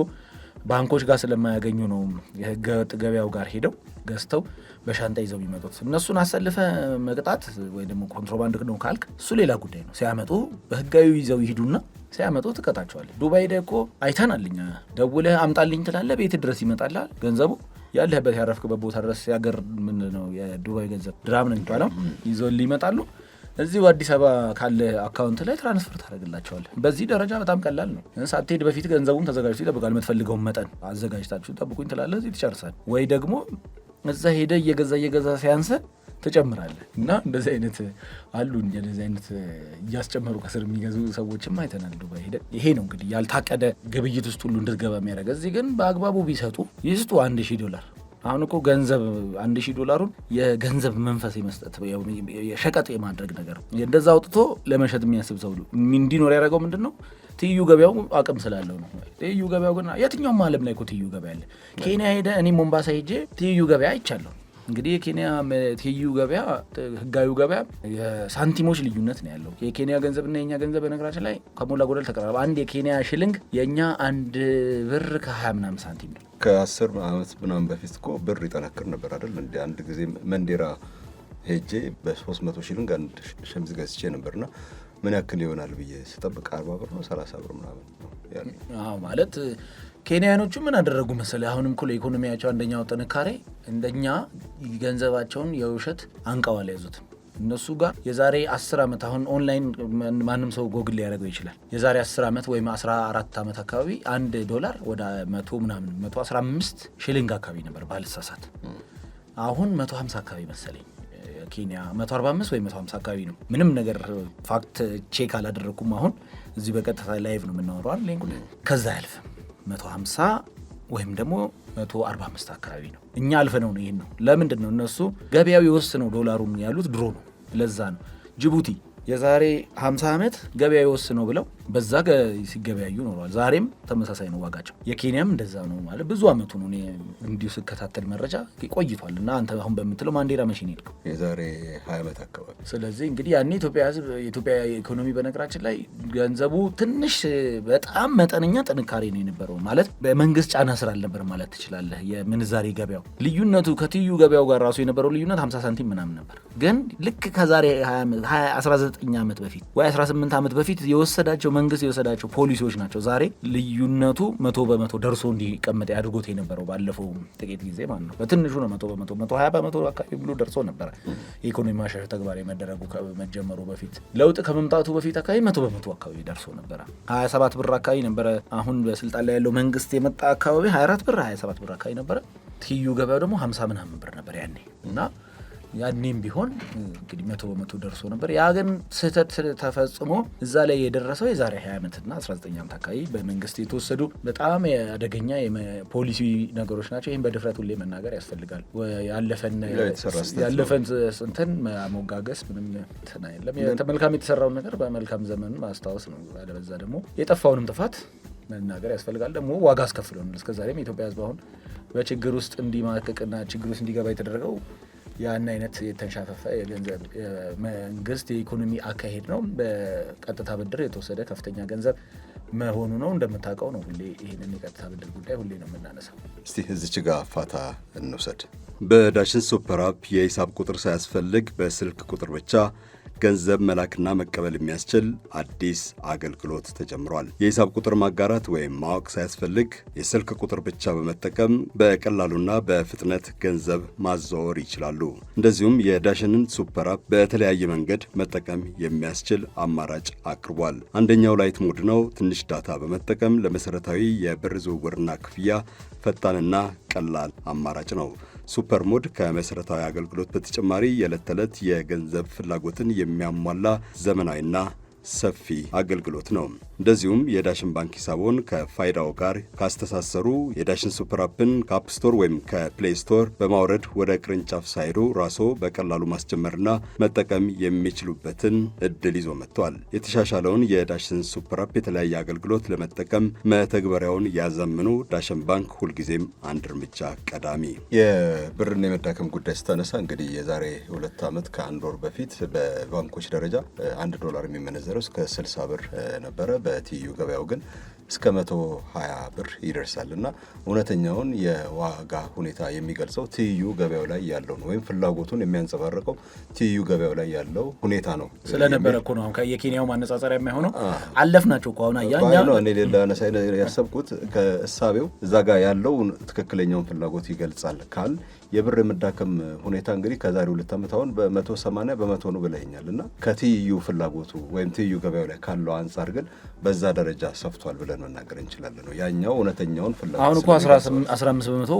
ባንኮች ጋር ስለማያገኙ ነው የህገወጥ ገበያው ጋር ሄደው ገዝተው በሻንጣ ይዘው የሚመጡት። እነሱን አሰልፈ መቅጣት ወይ ደግሞ ኮንትሮባንድ ነው ካልክ እሱ ሌላ ጉዳይ ነው። ሲያመጡ በህጋዊ ይዘው ይሄዱና ሲያመጡ ትቀጣቸዋለህ። ዱባይ ሄደህ እኮ አይተናል እኛ። ደውለህ አምጣልኝ ትላለህ፣ ቤት ድረስ ይመጣልሃል ገንዘቡ ያለህበት ያረፍክበት ቦታ ድረስ። ያገር ምንድን ነው የዱባይ ገንዘብ ድራም ነው የሚባለው፣ ይዘውልህ ይመጣሉ። እዚሁ አዲስ አበባ ካለ account ላይ transfer ታደርግላቸዋለህ። በዚህ ደረጃ በጣም ቀላል ነው። ሳትሄድ በፊት ገንዘቡም ተዘጋጅቶ ይጠብቃል። የምትፈልገውን መጠን አዘጋጅታችሁ ጠብቁኝ ትላለህ፣ እዚህ ትጨርሳለህ። ወይ ደግሞ እዛ ሄደ እየገዛ እየገዛ ሲያንስ ትጨምራለህ። እና እንደዚህ አይነት አሉ፣ እንደዚህ አይነት እያስጨመሩ ከስር የሚገዙ ሰዎችም አይተናል ዱባይ ሄደን። ይሄ ነው እንግዲህ ያልታቀደ ግብይት ውስጥ ሁሉ እንድትገባ የሚያደርግ። እዚህ ግን በአግባቡ ቢሰጡ ይስጡ $1,000። አሁን እኮ ገንዘብ $1,000ሩን የገንዘብ መንፈስ የመስጠት፣ የሸቀጥ የማድረግ ነገር እንደዛ አውጥቶ ለመሸጥ የሚያስብ ሰው እንዲኖር ያደረገው ምንድን ነው? ትይዩ ገበያው አቅም ስላለው ነው። ትይዩ ገበያው ግን የትኛውም ዓለም ላይ እኮ ትይዩ ገበያ አለ። ኬንያ ሄደ፣ እኔ ሞምባሳ ሄጄ ትይዩ ገበያ አይቻለሁ። እንግዲህ የኬንያ ትይዩ ገበያ፣ ህጋዊ ገበያ የሳንቲሞች ልዩነት ነው ያለው። የኬንያ ገንዘብና የኛ ገንዘብ በነገራችን ላይ ከሞላ ጎደል ተቀራረበ። አንድ የኬንያ ሽልንግ የእኛ 1 ብር ከ20 ምናምን ሳንቲም ነው። ከ10 ዓመት ምናምን በፊት እኮ ብር ይጠነክር ነበር አይደል? እንደ አንድ ጊዜ መንዴራ ሄጄ በ300 ሺሊንግ አንድ ሸሚዝ ገዝቼ ነበርና ምን ያክል ይሆናል ብዬ ስጠብቅ 40 ብር ነው፣ 30 ብር ምናምን ነው ያለኝ። አዎ፣ ማለት ኬንያኖቹ ምን አደረጉ መሰለህ? አሁንም እኮ ለኢኮኖሚያቸው አንደኛው ጥንካሬ እንደኛ ገንዘባቸውን የውሸት አንቀው አልያዙትም። እነሱ ጋር የዛሬ 10 ዓመት፣ አሁን ኦንላይን ማንም ሰው ጎግል ሊያደርገው ይችላል። የዛሬ 10 ዓመት ወይም 14 ዓመት አካባቢ 1 ዶላር ወደ 100 ምናምን፣ 115 ሽሊንግ አካባቢ ነበር ባልሳሳት። አሁን 150 አካባቢ መሰለኝ፣ ኬንያ 145 ወይ 150 አካባቢ ነው። ምንም ነገር fact check አላደረግኩም። አሁን እዚህ በቀጥታ live ነው የምናወራው አይደል? ከዛ አያልፍም፣ 150 ወይም ደግሞ 145 አካባቢ ነው። እኛ አልፈነው ነው። ይሄን ነው ለምንድን ነው እነሱ ገበያው የወስነው ዶላሩን ያሉት ድሮ ነው። ለዛ ነው ጅቡቲ የዛሬ 50 ዓመት ገበያ የወስነው ብለው በዛ ሲገበያዩ ኖረዋል። ዛሬም ተመሳሳይ ነው ዋጋቸው። የኬንያም እንደዛ ነው፣ ማለት ብዙ አመቱ ነው። እኔ እንዲሁ ስከታተል መረጃ ቆይቷል። እና አንተ አሁን በምትለው ማንዴራ መቼ ነው የሄድከው? የዛሬ 20 ዓመት አካባቢ። ስለዚህ እንግዲህ ያኔ ኢትዮጵያ ሕዝብ፣ የኢትዮጵያ ኢኮኖሚ በነገራችን ላይ ገንዘቡ ትንሽ በጣም መጠነኛ ጥንካሬ ነው የነበረው። ማለት በመንግስት ጫና ስር አልነበር ማለት ትችላለህ። የምንዛሬ ገበያው ልዩነቱ ከትይዩ ገበያው ጋር ራሱ የነበረው ልዩነት 50 ሳንቲም ምናምን ነበር። ግን ልክ ከዛሬ 19 ዓመት በፊት ወይ 18 ዓመት በፊት የወሰዳቸው መንግስት የወሰዳቸው ፖሊሲዎች ናቸው ዛሬ ልዩነቱ 100% ደርሶ እንዲቀመጥ ያድርጎት የነበረው፣ ባለፈው ጥቂት ጊዜ ማለት ነው። በትንሹ ነው 100%፣ 120% አካባቢ ብሎ ደርሶ ነበረ። የኢኮኖሚ ማሻሻያ ተግባራዊ መደረጉ ከመጀመሩ በፊት፣ ለውጥ ከመምጣቱ በፊት አካባቢ 100% አካባቢ ደርሶ ነበረ። 27 ብር አካባቢ ነበረ። አሁን በስልጣን ላይ ያለው መንግስት የመጣ አካባቢ 24 ብር፣ 27 ብር አካባቢ ነበረ። ትይዩ ገበያው ደግሞ 50 ምናምን ብር ነበር ያኔ። እና ያኔም ቢሆን እንግዲህ 100% ደርሶ ነበር። ያ ግን ስህተት ተፈጽሞ እዛ ላይ የደረሰው የዛሬ 20 ዓመትና 19 ዓመት አካባቢ በመንግስት የተወሰዱ በጣም አደገኛ ፖሊሲ ነገሮች ናቸው። ይህም በድፍረት ሁሌ መናገር ያስፈልጋል። ያለፈን እንትን ማሞጋገስ ምንም እንትን የለም። መልካም የተሰራውን ነገር በመልካም ዘመን ማስታወስ ነው። አለበዛ ደግሞ የጠፋውንም ጥፋት መናገር ያስፈልጋል። ደግሞ ዋጋ አስከፍሎናል። እስከዛሬም የኢትዮጵያ ሕዝብ አሁን በችግር ውስጥ እንዲማቅቅና ችግር ውስጥ እንዲገባ የተደረገው ያን አይነት የተንሻፈፈ የገንዘብ መንግስት የኢኮኖሚ አካሄድ ነው። በቀጥታ ብድር የተወሰደ ከፍተኛ ገንዘብ መሆኑ ነው። እንደምታውቀው ነው፣ ሁሌ ይህንን የቀጥታ ብድር ጉዳይ ሁሌ ነው የምናነሳው። እስቲ እዚች ጋ ፋታ እንውሰድ። በዳሽን ሱፐር አፕ የሂሳብ ቁጥር ሳያስፈልግ በስልክ ቁጥር ብቻ ገንዘብ መላክና መቀበል የሚያስችል አዲስ አገልግሎት ተጀምሯል። የሂሳብ ቁጥር ማጋራት ወይም ማወቅ ሳያስፈልግ የስልክ ቁጥር ብቻ በመጠቀም በቀላሉና በፍጥነት ገንዘብ ማዘዋወር ይችላሉ። እንደዚሁም የዳሽንን ሱፐር አፕ በተለያየ መንገድ መጠቀም የሚያስችል አማራጭ አቅርቧል። አንደኛው lite mode ነው። ትንሽ data በመጠቀም ለመሰረታዊ የብር ዝውውርና ክፍያ ፈጣንና ቀላል አማራጭ ነው። Super mode ከመሰረታዊ አገልግሎት በተጨማሪ የዕለት ተዕለት የገንዘብ ፍላጎትን የሚያሟላ ዘመናዊና ሰፊ አገልግሎት ነው። እንደዚሁም የዳሽን ባንክ ሂሳቦን ከፋይዳው ጋር ካስተሳሰሩ የዳሽን ሱፐር አፕን ከ App Store ወይም ከ Play Store በማውረድ ወደ ቅርንጫፍ ሳይሄዱ ራስዎ በቀላሉ ማስጀመርና መጠቀም የሚችሉበትን እድል ይዞ መጥቷል። የተሻሻለውን የዳሽን ሱፐር አፕ የተለያየ አገልግሎት ለመጠቀም መተግበሪያውን ያዘምኑ። ዳሽን ባንክ፣ ሁልጊዜም አንድ እርምጃ ቀዳሚ። የብርን የመዳከም ጉዳይ ስታነሳ እንግዲህ የዛሬ 2 ዓመት ከ1 ወር በፊት በባንኮች ደረጃ 1 ዶላር የሚመነዘረው እስከ 60 ብር ነበረ። በትይዩ ገበያው ግን እስከ እስከ 120 ብር ይደርሳል እና እውነተኛውን የዋጋ ሁኔታ የሚገልጸው ትይዩ ገበያው ላይ ያለው ነው፣ ወይም ፍላጎቱን የሚያንጸባርቀው ትይዩ ገበያው ላይ ያለው ሁኔታ ነው ስለነበረ እኮ ነው። አሁን የኬንያው ማነጻጸሪያ የማይሆነው አለፍ ናቸው እኮ አሁን አያ ነው። እኔ ላነሳ ያሰብኩት ከእሳቤው እዛ ጋር ያለው ትክክለኛውን ፍላጎት ይገልጻል ካል የብር የመዳከም ሁኔታ እንግዲህ ከዛሬ 2 ዓመት አሁን በ180 በመቶ ነው ብለኸኛል እና ከትይዩ ፍላጎቱ ወይም ትይዩ ገበያው ላይ ካለው አንጻር ግን በዛ ደረጃ ሰፍቷል ብለን መናገር እንችላለን ነው ያኛው እውነተኛውን ፍላጎት አሁን እኮ 15 በመቶ፣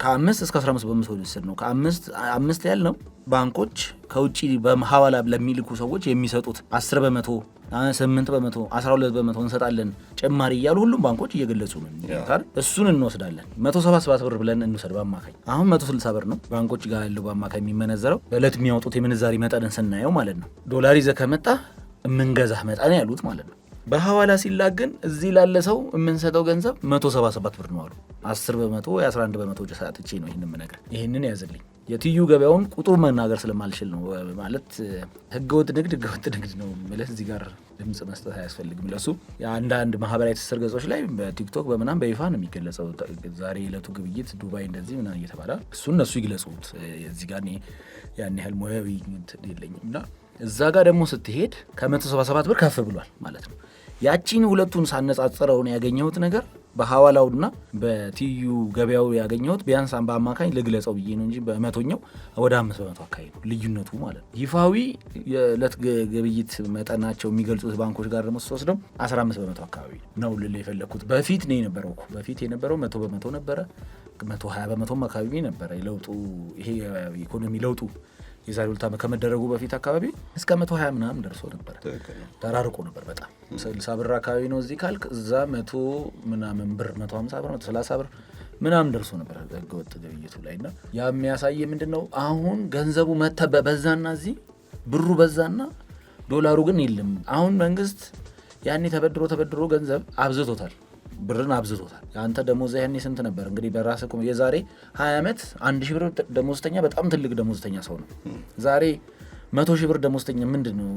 ከ5 እስከ 15% ሊወሰድ ነው። ከአምስት አምስት ያል ነው ባንኮች ከውጭ በሐዋላ ለሚልኩ ሰዎች የሚሰጡት 10%፣ 8%፣ 12% እንሰጣለን ጭማሪ እያሉ ሁሉም ባንኮች እየገለጹ ነው። እሱን እንወስዳለን። 177 ብር ብለን እንውሰድ በአማካኝ። አሁን 160 ብር ነው ባንኮች ጋር ያለው በአማካኝ የሚመነዘረው፣ በዕለት የሚያወጡት የምንዛሪ መጠንን ስናየው ማለት ነው። ዶላር ይዘህ ከመጣ የምንገዛህ መጠን ያሉት ማለት ነው። በሐዋላ ሲላክ ግን እዚህ ላለ ሰው የምንሰጠው ገንዘብ 177 ብር ነው አሉ። 10% የ11% ሰጥቼ ነው ይህን የምነግርህ። ይህንን ያዝልኝ። የትይዩ ገበያውን ቁጥሩ መናገር ስለማልችል ነው። ማለት ህገወጥ ንግድ ህገወጥ ንግድ ነው የምልህ። እዚህ ጋር ድምፅ መስጠት አያስፈልግም ለሱ። የአንዳንድ ማህበራዊ ትስስር ገጾች ላይ በቲክቶክ በምናም በይፋ ነው የሚገለጸው። ዛሬ የዕለቱ ግብይት ዱባይ እንደዚህ ምናምን እየተባለ እሱ እነሱ ይግለጹት። እዚህ ጋር እኔ ያን ያህል ሙያዊ እንትን የለኝም እና እዛ ጋር ደግሞ ስትሄድ ከ177 ብር ከፍ ብሏል ማለት ነው። ያቺን ሁለቱን ሳነጻጽረውን ያገኘሁት ነገር በሐዋላውና በትይዩ ገበያው ያገኘሁት ቢያንስ በአማካኝ ልግለጸው ብዬ ነው እንጂ በመቶኛው ወደ 5% አካባቢ ነው ልዩነቱ ማለት ነው። ይፋዊ የዕለት ግብይት መጠናቸው የሚገልጹት ባንኮች ጋር ደግሞ ስትወስደው 15% አካባቢ ነው ልል የፈለግኩት። በፊት ነው የነበረው እኮ፣ በፊት የነበረው 100% ነበረ፣ 120%ም አካባቢ ነበረ። የለውጡ ይሄ የኢኮኖሚ ለውጡ የዛሬ 2 ዓመት ከመደረጉ በፊት አካባቢ እስከ 120 ምናምን ደርሶ ነበር። ተራርቆ ነበር በጣም። 60 ብር አካባቢ ነው እዚህ ካልክ እዛ መቶ ምናምን ብር፣ 150 ብር፣ 130 ብር ምናምን ደርሶ ነበር ህገወጥ ግብይቱ ላይ። እና ያ የሚያሳይ ምንድን ነው? አሁን ገንዘቡ መተ በዛና እዚህ ብሩ በዛና ዶላሩ ግን የለም። አሁን መንግስት ያኔ ተበድሮ ተበድሮ ገንዘብ አብዝቶታል፣ ብርን አብዝቶታል። አንተ ደሞዝ ያኔ ስንት ነበር? እንግዲህ በራስህ እኮ የዛሬ 20 ዓመት 1,000 ብር ደሞዝተኛ በጣም ትልቅ ደሞዝተኛ ሰው ነው። ዛሬ 100,000 ብር ደሞዝተኛ ምንድን ነው?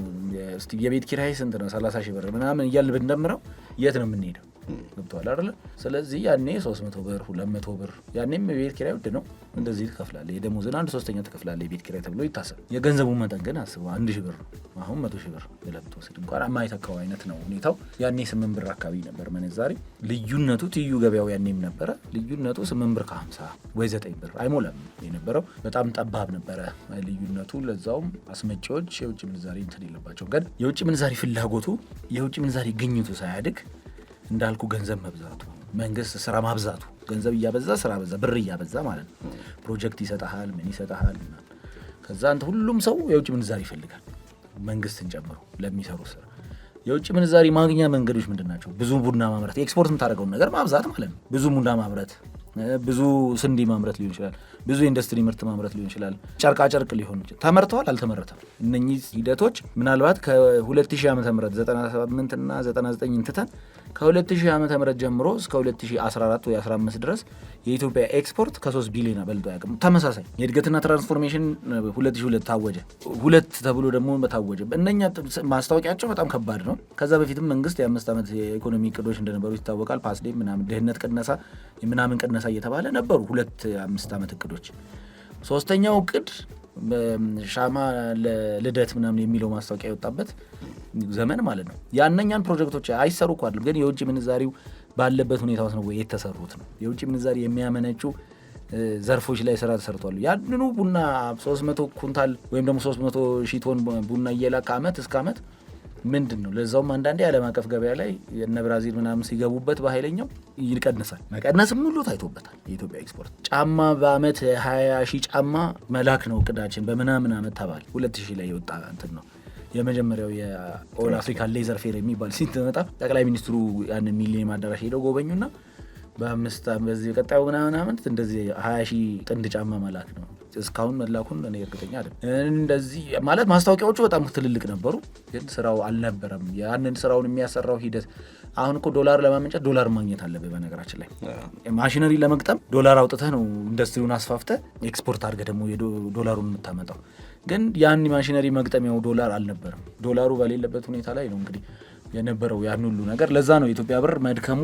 እስቲ የቤት ኪራይ ስንት ነው? 30,000 ብር ምናምን እያልን ብንደምረው የት ነው የምንሄደው? ገብቶሃል አይደለ? ስለዚህ ያኔ 300 ብር፣ 200 ብር፣ ያኔም የቤት ኪራይ ውድ ነው። እንደዚህ ትከፍላለህ። የደሞዝን አንድ ሶስተኛ ትከፍላለህ የቤት ኪራይ ተብሎ ይታሰብ። የገንዘቡ መጠን ግን አስበው፣ 1,000 ብር ነው። አሁን 100,000 ብር ብለህ ብትወስድ እንኳን የማይተካው አይነት ነው ሁኔታው። ያኔ 8 ብር አካባቢ ነበር ምንዛሬ። ልዩነቱ ትይዩ ገበያው ያኔም ነበረ። ልዩነቱ 8 ብር ከ50 ወይ 9 ብር አይሞላም የነበረው። በጣም ጠባብ ነበረ ልዩነቱ። ለዛውም አስመጪዎች የውጭ ምንዛሬ እንትን የለባቸው። ግን የውጭ ምንዛሬ ፍላጎቱ የውጭ ምንዛሬ ግኝቱ ሳያድግ እንዳልኩ ገንዘብ መብዛቱ፣ መንግስት ስራ ማብዛቱ፣ ገንዘብ እያበዛ ስራ በዛ፣ ብር እያበዛ ማለት ነው። ፕሮጀክት ይሰጠሃል፣ ምን ይሰጠሃል። ከዛ አንተ ሁሉም ሰው የውጭ ምንዛሪ ይፈልጋል፣ መንግስትን ጨምሮ ለሚሰሩ ስራ። የውጭ ምንዛሪ ማግኛ መንገዶች ምንድን ናቸው? ብዙ ቡና ማምረት፣ ኤክስፖርት የምታደርገውን ነገር ማብዛት ማለት ነው። ብዙ ቡና ማምረት፣ ብዙ ስንዴ ማምረት ሊሆን ይችላል። ብዙ የኢንዱስትሪ ምርት ማምረት ሊሆን ይችላል። ጨርቃ ጨርቅ ሊሆን ይችላል። ተመርተዋል፣ አልተመረተም። እነኚህ ሂደቶች ምናልባት ከ2000 ዓ ም 98 እና 99 ትተን ከ2000 ዓ ም ጀምሮ እስከ 2014 ወይ 15 ድረስ የኢትዮጵያ ኤክስፖርት ከ3 ቢሊዮን በልጦ አያውቅም። ተመሳሳይ የእድገትና ትራንስፎርሜሽን 2002 ታወጀ፣ ሁለት ተብሎ ደግሞ ታወጀ። እነኛ ማስታወቂያቸው በጣም ከባድ ነው። ከዛ በፊትም መንግስት የ5 ዓመት የኢኮኖሚ እቅዶች እንደነበሩ ይታወቃል። ፓስዴ ምናምን፣ ድህነት ቅነሳ ምናምን ቅነሳ እየተባለ ነበሩ ሁለት 5 ዓመት እቅዶች። ሶስተኛው እቅድ ሻማ ለልደት ምናምን የሚለው ማስታወቂያ የወጣበት ዘመን ማለት ነው። ያነኛን ፕሮጀክቶች አይሰሩ እኮ አይደለም፣ ግን የውጭ ምንዛሪው ባለበት ሁኔታ ውስጥ ነው ወይ የተሰሩት ነው። የውጭ ምንዛሪ የሚያመነጩ ዘርፎች ላይ ስራ ተሰርቷል። ያንኑ ቡና 300 ኩንታል ወይም ደግሞ 300 ሺህ ቶን ቡና እየላከ አመት እስከ አመት ምንድን ነው? ለዛውም አንዳንዴ ዓለም አቀፍ ገበያ ላይ እነ ብራዚል ምናምን ሲገቡበት በኃይለኛው ይቀንሳል። መቀነስም ሁሉ ታይቶበታል። የኢትዮጵያ ኤክስፖርት ጫማ በአመት 20 ሺህ ጫማ መላክ ነው እቅዳችን በምናምን አመት ተባለ። 2000 ላይ የወጣ እንትን ነው። የመጀመሪያው የ All Africa Leather Fair የሚባል ሲመጣ ጠቅላይ ሚኒስትሩ ያንን ሚሊኒየም አዳራሽ ሄደው ጎበኙና በ5 በዚህ ቀጣዩ ምናምን አመት እንደዚህ 20 ሺህ ጥንድ ጫማ መላክ ነው። እስካሁን መላኩን እኔ እርግጠኛ አይደለም። እንደዚህ ማለት ማስታወቂያዎቹ በጣም ትልልቅ ነበሩ፣ ግን ስራው አልነበረም። ያንን ስራውን የሚያሰራው ሂደት አሁን እኮ ዶላር ለማመንጨት ዶላር ማግኘት አለብህ። በነገራችን ላይ ማሽነሪ ለመግጠም ዶላር አውጥተህ ነው ኢንዱስትሪውን አስፋፍተህ ኤክስፖርት አድርገህ ደግሞ ዶላሩን የምታመጣው። ግን ያን ማሽነሪ መግጠሚያው ዶላር አልነበረም። ዶላሩ በሌለበት ሁኔታ ላይ ነው እንግዲህ የነበረው ያን ሁሉ ነገር። ለዛ ነው የኢትዮጵያ ብር መድከሙ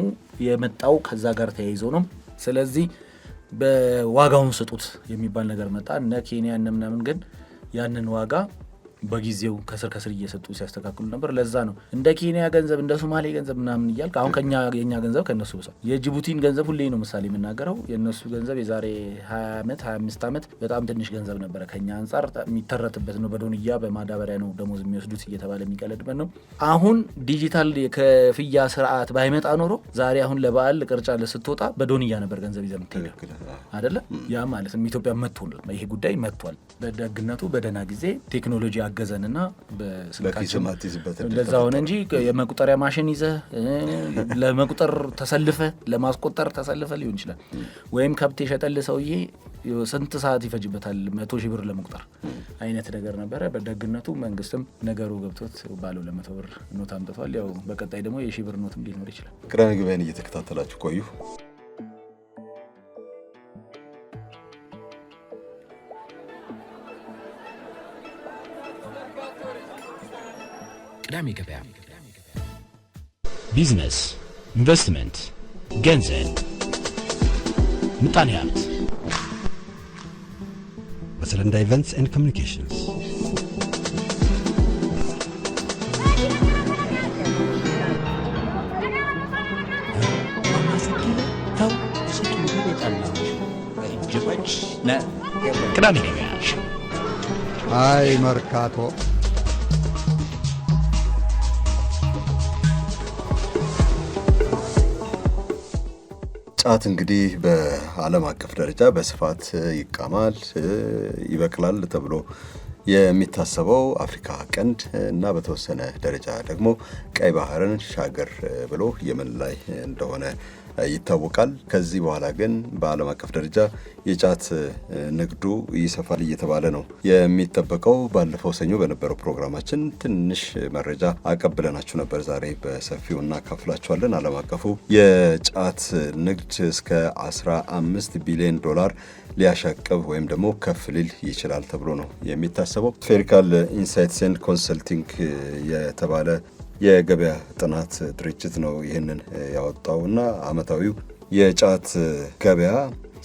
የመጣው ከዛ ጋር ተያይዞ ነው። ስለዚህ በዋጋውን ስጡት የሚባል ነገር መጣ። እነ ኬንያ እነ ምናምን ግን ያንን ዋጋ በጊዜው ከስር ከስር እየሰጡ ሲያስተካክሉ ነበር። ለዛ ነው እንደ ኬንያ ገንዘብ፣ እንደ ሶማሌ ገንዘብ ምናምን እያልክ አሁን ከኛ የኛ ገንዘብ ከእነሱ ብሷል። የጅቡቲን ገንዘብ ሁሌ ነው ምሳሌ የምናገረው። የእነሱ ገንዘብ የዛሬ 20 ዓመት፣ 25 ዓመት በጣም ትንሽ ገንዘብ ነበረ ከኛ አንጻር፣ የሚተረትበት ነው። በዶንያ በማዳበሪያ ነው ደሞዝ የሚወስዱት እየተባለ የሚቀለድበት ነው። አሁን ዲጂታል የክፍያ ስርዓት ባይመጣ ኖሮ ዛሬ አሁን ለበዓል ቅርጫ ስትወጣ በዶንያ ነበር ገንዘብ ይዘህ የምትሄደው አይደለ? ያ ማለት ኢትዮጵያ መጥቷል፣ ይሄ ጉዳይ መጥቷል። በደግነቱ በደህና ጊዜ ቴክኖሎጂ አገዘንና በስልካችን እንደዛ ሆነ እንጂ የመቁጠሪያ ማሽን ይዘህ ለመቁጠር ተሰልፈ ለማስቆጠር ተሰልፈ ሊሆን ይችላል። ወይም ከብት የሸጠልህ ሰውዬ ስንት ሰዓት ይፈጅበታል 100,000 ብር ለመቁጠር አይነት ነገር ነበረ። በደግነቱ መንግስትም ነገሩ ገብቶት ባለ 200 ብር ኖት አምጥቷል። ያው በቀጣይ ደግሞ የ1000 ብር ኖትም ሊኖር ይችላል። ቅዳሜ ገበያን እየተከታተላችሁ ቆዩ። ቅዳሜ ገበያ፣ ቢዝነስ፣ ኢንቨስትመንት፣ ገንዘብ፣ ምጣኔ ሀብት። በሰለንዳ Events and Communications። ቅዳሜ ገበያ። አይ መርካቶ። ጫት እንግዲህ በዓለም አቀፍ ደረጃ በስፋት ይቃማል፣ ይበቅላል ተብሎ የሚታሰበው አፍሪካ ቀንድ እና በተወሰነ ደረጃ ደግሞ ቀይ ባህርን ሻገር ብሎ የመን ላይ እንደሆነ ይታወቃል። ከዚህ በኋላ ግን በዓለም አቀፍ ደረጃ የጫት ንግዱ ይሰፋል እየተባለ ነው የሚጠበቀው። ባለፈው ሰኞ በነበረው ፕሮግራማችን ትንሽ መረጃ አቀብለናችሁ ነበር። ዛሬ በሰፊው እናካፍላችኋለን። ዓለም አቀፉ የጫት ንግድ እስከ 15 ቢሊዮን ዶላር ሊያሻቅብ ወይም ደግሞ ከፍ ሊል ይችላል ተብሎ ነው የሚታሰበው። Spherical Insights and Consulting የተባለ የገበያ ጥናት ድርጅት ነው ይህንን ያወጣው እና አመታዊው የጫት ገበያ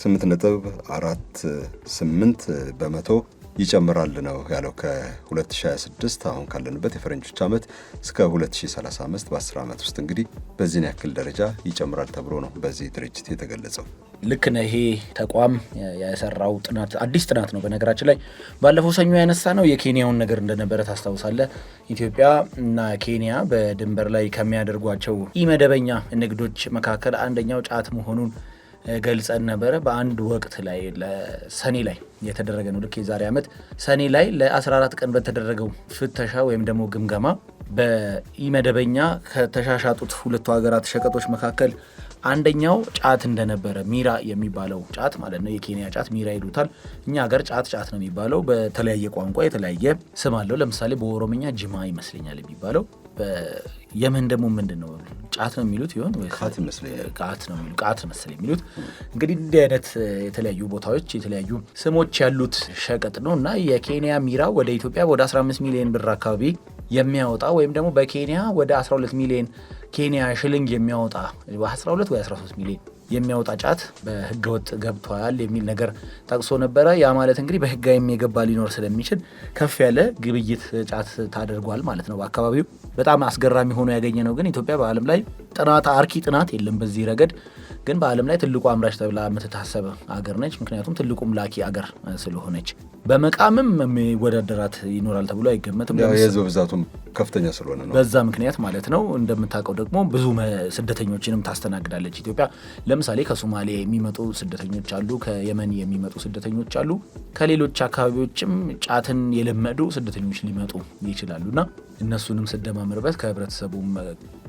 8.48% ይጨምራል ነው ያለው። ከ2026 አሁን ካለንበት የፈረንጆች ዓመት እስከ 2035 በ10 ዓመት ውስጥ እንግዲህ በዚህን ያክል ደረጃ ይጨምራል ተብሎ ነው በዚህ ድርጅት የተገለጸው። ልክ ነው። ይሄ ተቋም የሰራው ጥናት አዲስ ጥናት ነው። በነገራችን ላይ ባለፈው ሰኞ ያነሳ ነው የኬንያውን ነገር እንደነበረ ታስታውሳለህ። ኢትዮጵያ እና ኬንያ በድንበር ላይ ከሚያደርጓቸው ኢመደበኛ ንግዶች መካከል አንደኛው ጫት መሆኑን ገልጸን ነበረ። በአንድ ወቅት ላይ ሰኔ ላይ የተደረገ ነው። ልክ የዛሬ ዓመት ሰኔ ላይ ለ14 ቀን በተደረገው ፍተሻ ወይም ደግሞ ግምገማ በኢመደበኛ ከተሻሻጡት ሁለቱ ሀገራት ሸቀጦች መካከል አንደኛው ጫት እንደነበረ፣ ሚራ የሚባለው ጫት ማለት ነው። የኬንያ ጫት ሚራ ይሉታል። እኛ ሀገር ጫት ጫት ነው የሚባለው። በተለያየ ቋንቋ የተለያየ ስም አለው። ለምሳሌ በኦሮምኛ ጅማ ይመስለኛል የሚባለው። በየመን ደግሞ ምንድን ነው፣ ጫት ነው የሚሉት ይሆን? ቃት ይመስለኛል። ቃት ነው የሚሉት፣ ቃት መሰለኝ የሚሉት። እንግዲህ እንዲህ አይነት የተለያዩ ቦታዎች የተለያዩ ስሞች ያሉት ሸቀጥ ነው እና የኬንያ ሚራ ወደ ኢትዮጵያ ወደ 15 ሚሊዮን ብር አካባቢ የሚያወጣ ወይም ደግሞ በኬንያ ወደ 12 ሚሊዮን ኬንያ ሽልንግ የሚያወጣ፣ 12 ወይ 13 ሚሊዮን የሚያወጣ ጫት በህገወጥ ገብቷል የሚል ነገር ጠቅሶ ነበረ። ያ ማለት እንግዲህ በህጋዊም የገባ ሊኖር ስለሚችል ከፍ ያለ ግብይት ጫት ታደርጓል ማለት ነው በአካባቢው። በጣም አስገራሚ ሆኖ ያገኘ ነው ግን ኢትዮጵያ በዓለም ላይ ጥናት አርኪ ጥናት የለም በዚህ ረገድ፣ ግን በዓለም ላይ ትልቁ አምራች ተብላ የምትታሰብ አገር ነች። ምክንያቱም ትልቁም ላኪ አገር ስለሆነች በመቃምም የሚወዳደራት ይኖራል ተብሎ አይገመትም። የህዝብ ብዛቱም ከፍተኛ ስለሆነ ነው። በዛ ምክንያት ማለት ነው። እንደምታውቀው ደግሞ ብዙ ስደተኞችንም ታስተናግዳለች ኢትዮጵያ። ለምሳሌ ከሶማሌ የሚመጡ ስደተኞች አሉ፣ ከየመን የሚመጡ ስደተኞች አሉ፣ ከሌሎች አካባቢዎችም ጫትን የለመዱ ስደተኞች ሊመጡ ይችላሉ እና እነሱንም ስደማምርበት ከህብረተሰቡም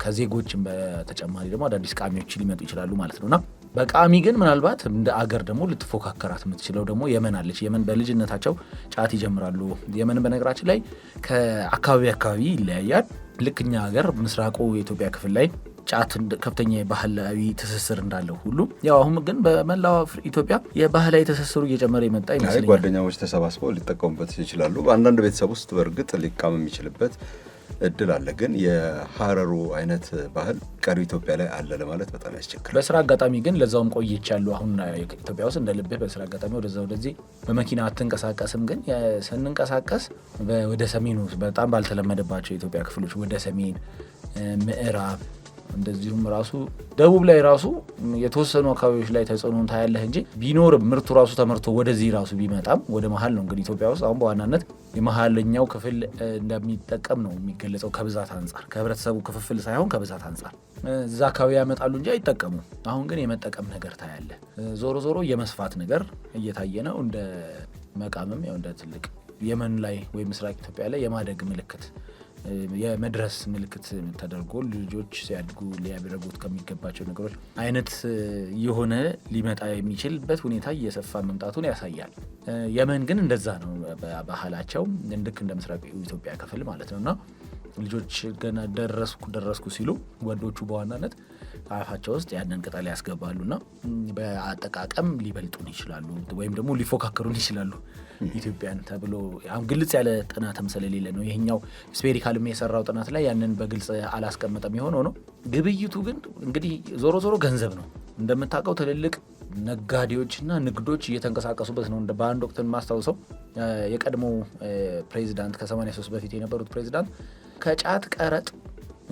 ከዜጎችም በተጨማሪ ደግሞ አዳዲስ ቃሚዎች ሊመጡ ይችላሉ ማለት ነው እና በቃሚ ግን ምናልባት እንደ አገር ደግሞ ልትፎካከራት የምትችለው ደግሞ የመን አለች። የመን በልጅነታቸው ጫት ይጀምራሉ። የመን በነገራችን ላይ ከአካባቢ አካባቢ ይለያያል። ልክ እኛ ሀገር ምስራቁ የኢትዮጵያ ክፍል ላይ ጫት ከፍተኛ የባህላዊ ትስስር እንዳለው ሁሉ ያው አሁን ግን በመላው ኢትዮጵያ የባህላዊ ትስስሩ እየጨመረ የመጣ ይመስለኛል። ጓደኛሞች ተሰባስበው ሊጠቀሙበት ይችላሉ። በአንዳንድ ቤተሰብ ውስጥ በእርግጥ ሊቃም የሚችልበት እድል አለ። ግን የሀረሩ አይነት ባህል ቀሪው ኢትዮጵያ ላይ አለ ለማለት በጣም ያስቸግራል። በስራ አጋጣሚ ግን ለዛውም ቆይቻለሁ። አሁን ኢትዮጵያ ውስጥ እንደ ልብህ በስራ አጋጣሚ ወደዛ ወደዚህ በመኪና አትንቀሳቀስም። ግን ስንንቀሳቀስ ወደ ሰሜኑ በጣም ባልተለመደባቸው የኢትዮጵያ ክፍሎች ወደ ሰሜን ምዕራብ፣ እንደዚሁም ራሱ ደቡብ ላይ ራሱ የተወሰኑ አካባቢዎች ላይ ተጽዕኖን ታያለህ እንጂ ቢኖርም ምርቱ ራሱ ተመርቶ ወደዚህ ራሱ ቢመጣም ወደ መሀል ነው። እንግዲህ ኢትዮጵያ ውስጥ አሁን በዋናነት የመሀለኛው ክፍል እንደሚጠቀም ነው የሚገለጸው፣ ከብዛት አንጻር፣ ከህብረተሰቡ ክፍፍል ሳይሆን ከብዛት አንጻር እዛ አካባቢ ያመጣሉ እንጂ አይጠቀሙም። አሁን ግን የመጠቀም ነገር ታያለህ። ዞሮ ዞሮ የመስፋት ነገር እየታየ ነው። እንደ መቃምም ያው እንደ ትልቅ የመን ላይ ወይም ምስራቅ ኢትዮጵያ ላይ የማደግ ምልክት፣ የመድረስ ምልክት ተደርጎ ልጆች ሲያድጉ ሊያደርጉት ከሚገባቸው ነገሮች አይነት የሆነ ሊመጣ የሚችልበት ሁኔታ እየሰፋ መምጣቱን ያሳያል። የመን ግን እንደዛ ነው ባህላቸው፣ ልክ እንደ ምስራቅ ኢትዮጵያ ክፍል ማለት ነው። እና ልጆች ገና ደረስኩ ደረስኩ ሲሉ ወንዶቹ በዋናነት አፋቸው ውስጥ ያንን ቅጠል ያስገባሉ እና በአጠቃቀም ሊበልጡን ይችላሉ ወይም ደግሞ ሊፎካከሩን ይችላሉ ኢትዮጵያን ተብሎ አሁን ግልጽ ያለ ጥናትም ስለሌለ ነው። ይሄኛው spherical ም የሰራው ጥናት ላይ ያንን በግልጽ አላስቀመጠም። የሆነው ነው። ግብይቱ ግን እንግዲህ ዞሮ ዞሮ ገንዘብ ነው። እንደምታውቀው ትልልቅ ነጋዴዎችና ንግዶች እየተንቀሳቀሱበት ነው። በአንድ ወቅት የማስታውሰው የቀድሞ ፕሬዚዳንት፣ ከ83 በፊት የነበሩት ፕሬዚዳንት ከጫት ቀረጥ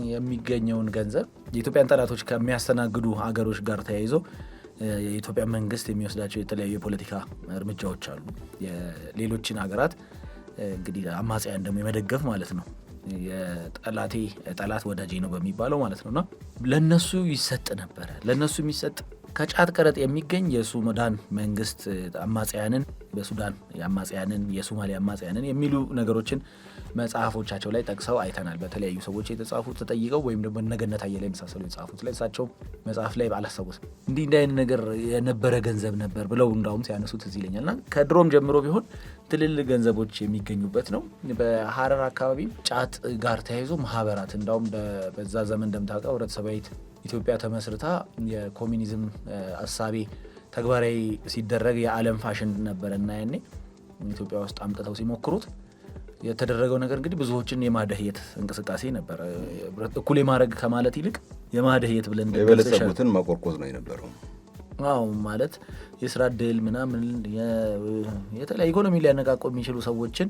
የሚገኘውን ገንዘብ የኢትዮጵያን ጠላቶች ከሚያስተናግዱ ሀገሮች ጋር ተያይዞ የኢትዮጵያ መንግስት የሚወስዳቸው የተለያዩ የፖለቲካ እርምጃዎች አሉ። የሌሎችን ሀገራት እንግዲህ አማጽያን ደግሞ የመደገፍ ማለት ነው። የጠላቴ ጠላት ወዳጄ ነው በሚባለው ማለት ነው። እና ለነሱ ይሰጥ ነበረ። ለነሱ የሚሰጥ ከጫት ቀረጥ የሚገኝ የሱዳን መንግስት አማጽያንን፣ በሱዳን አማጽያንን፣ የሶማሊያ አማጽያንን የሚሉ ነገሮችን መጽሐፎቻቸው ላይ ጠቅሰው አይተናል። በተለያዩ ሰዎች የተጻፉ ተጠይቀው ወይም ደግሞ እነ ገነት አየለ የመሳሰሉ የጻፉት ላይ፣ እሳቸው መጽሐፍ ላይ አላስታውስም፣ እንዲህ እንዲህ አይነት ነገር የነበረ ገንዘብ ነበር ብለው እንዳውም ሲያነሱት ትዝ ይለኛል። እና ከድሮም ጀምሮ ቢሆን ትልልቅ ገንዘቦች የሚገኙበት ነው። በሀረር አካባቢ ጫት ጋር ተያይዞ ማህበራት እንዳውም በዛ ዘመን እንደምታውቀው ህብረተሰባዊት ኢትዮጵያ ተመስርታ የኮሚኒዝም እሳቤ ተግባራዊ ሲደረግ የዓለም ፋሽን ነበረ እና ያኔ ኢትዮጵያ ውስጥ አምጥተው ሲሞክሩት የተደረገው ነገር እንግዲህ ብዙዎችን የማደህየት እንቅስቃሴ ነበረ። እኩል የማድረግ ከማለት ይልቅ የማደህየት ብለን የበለጸጉትን ማቆርቆዝ ነው የነበረው። አዎ፣ ማለት የስራ እድል ምናምን የተለያዩ ኢኮኖሚ ሊያነቃቁ የሚችሉ ሰዎችን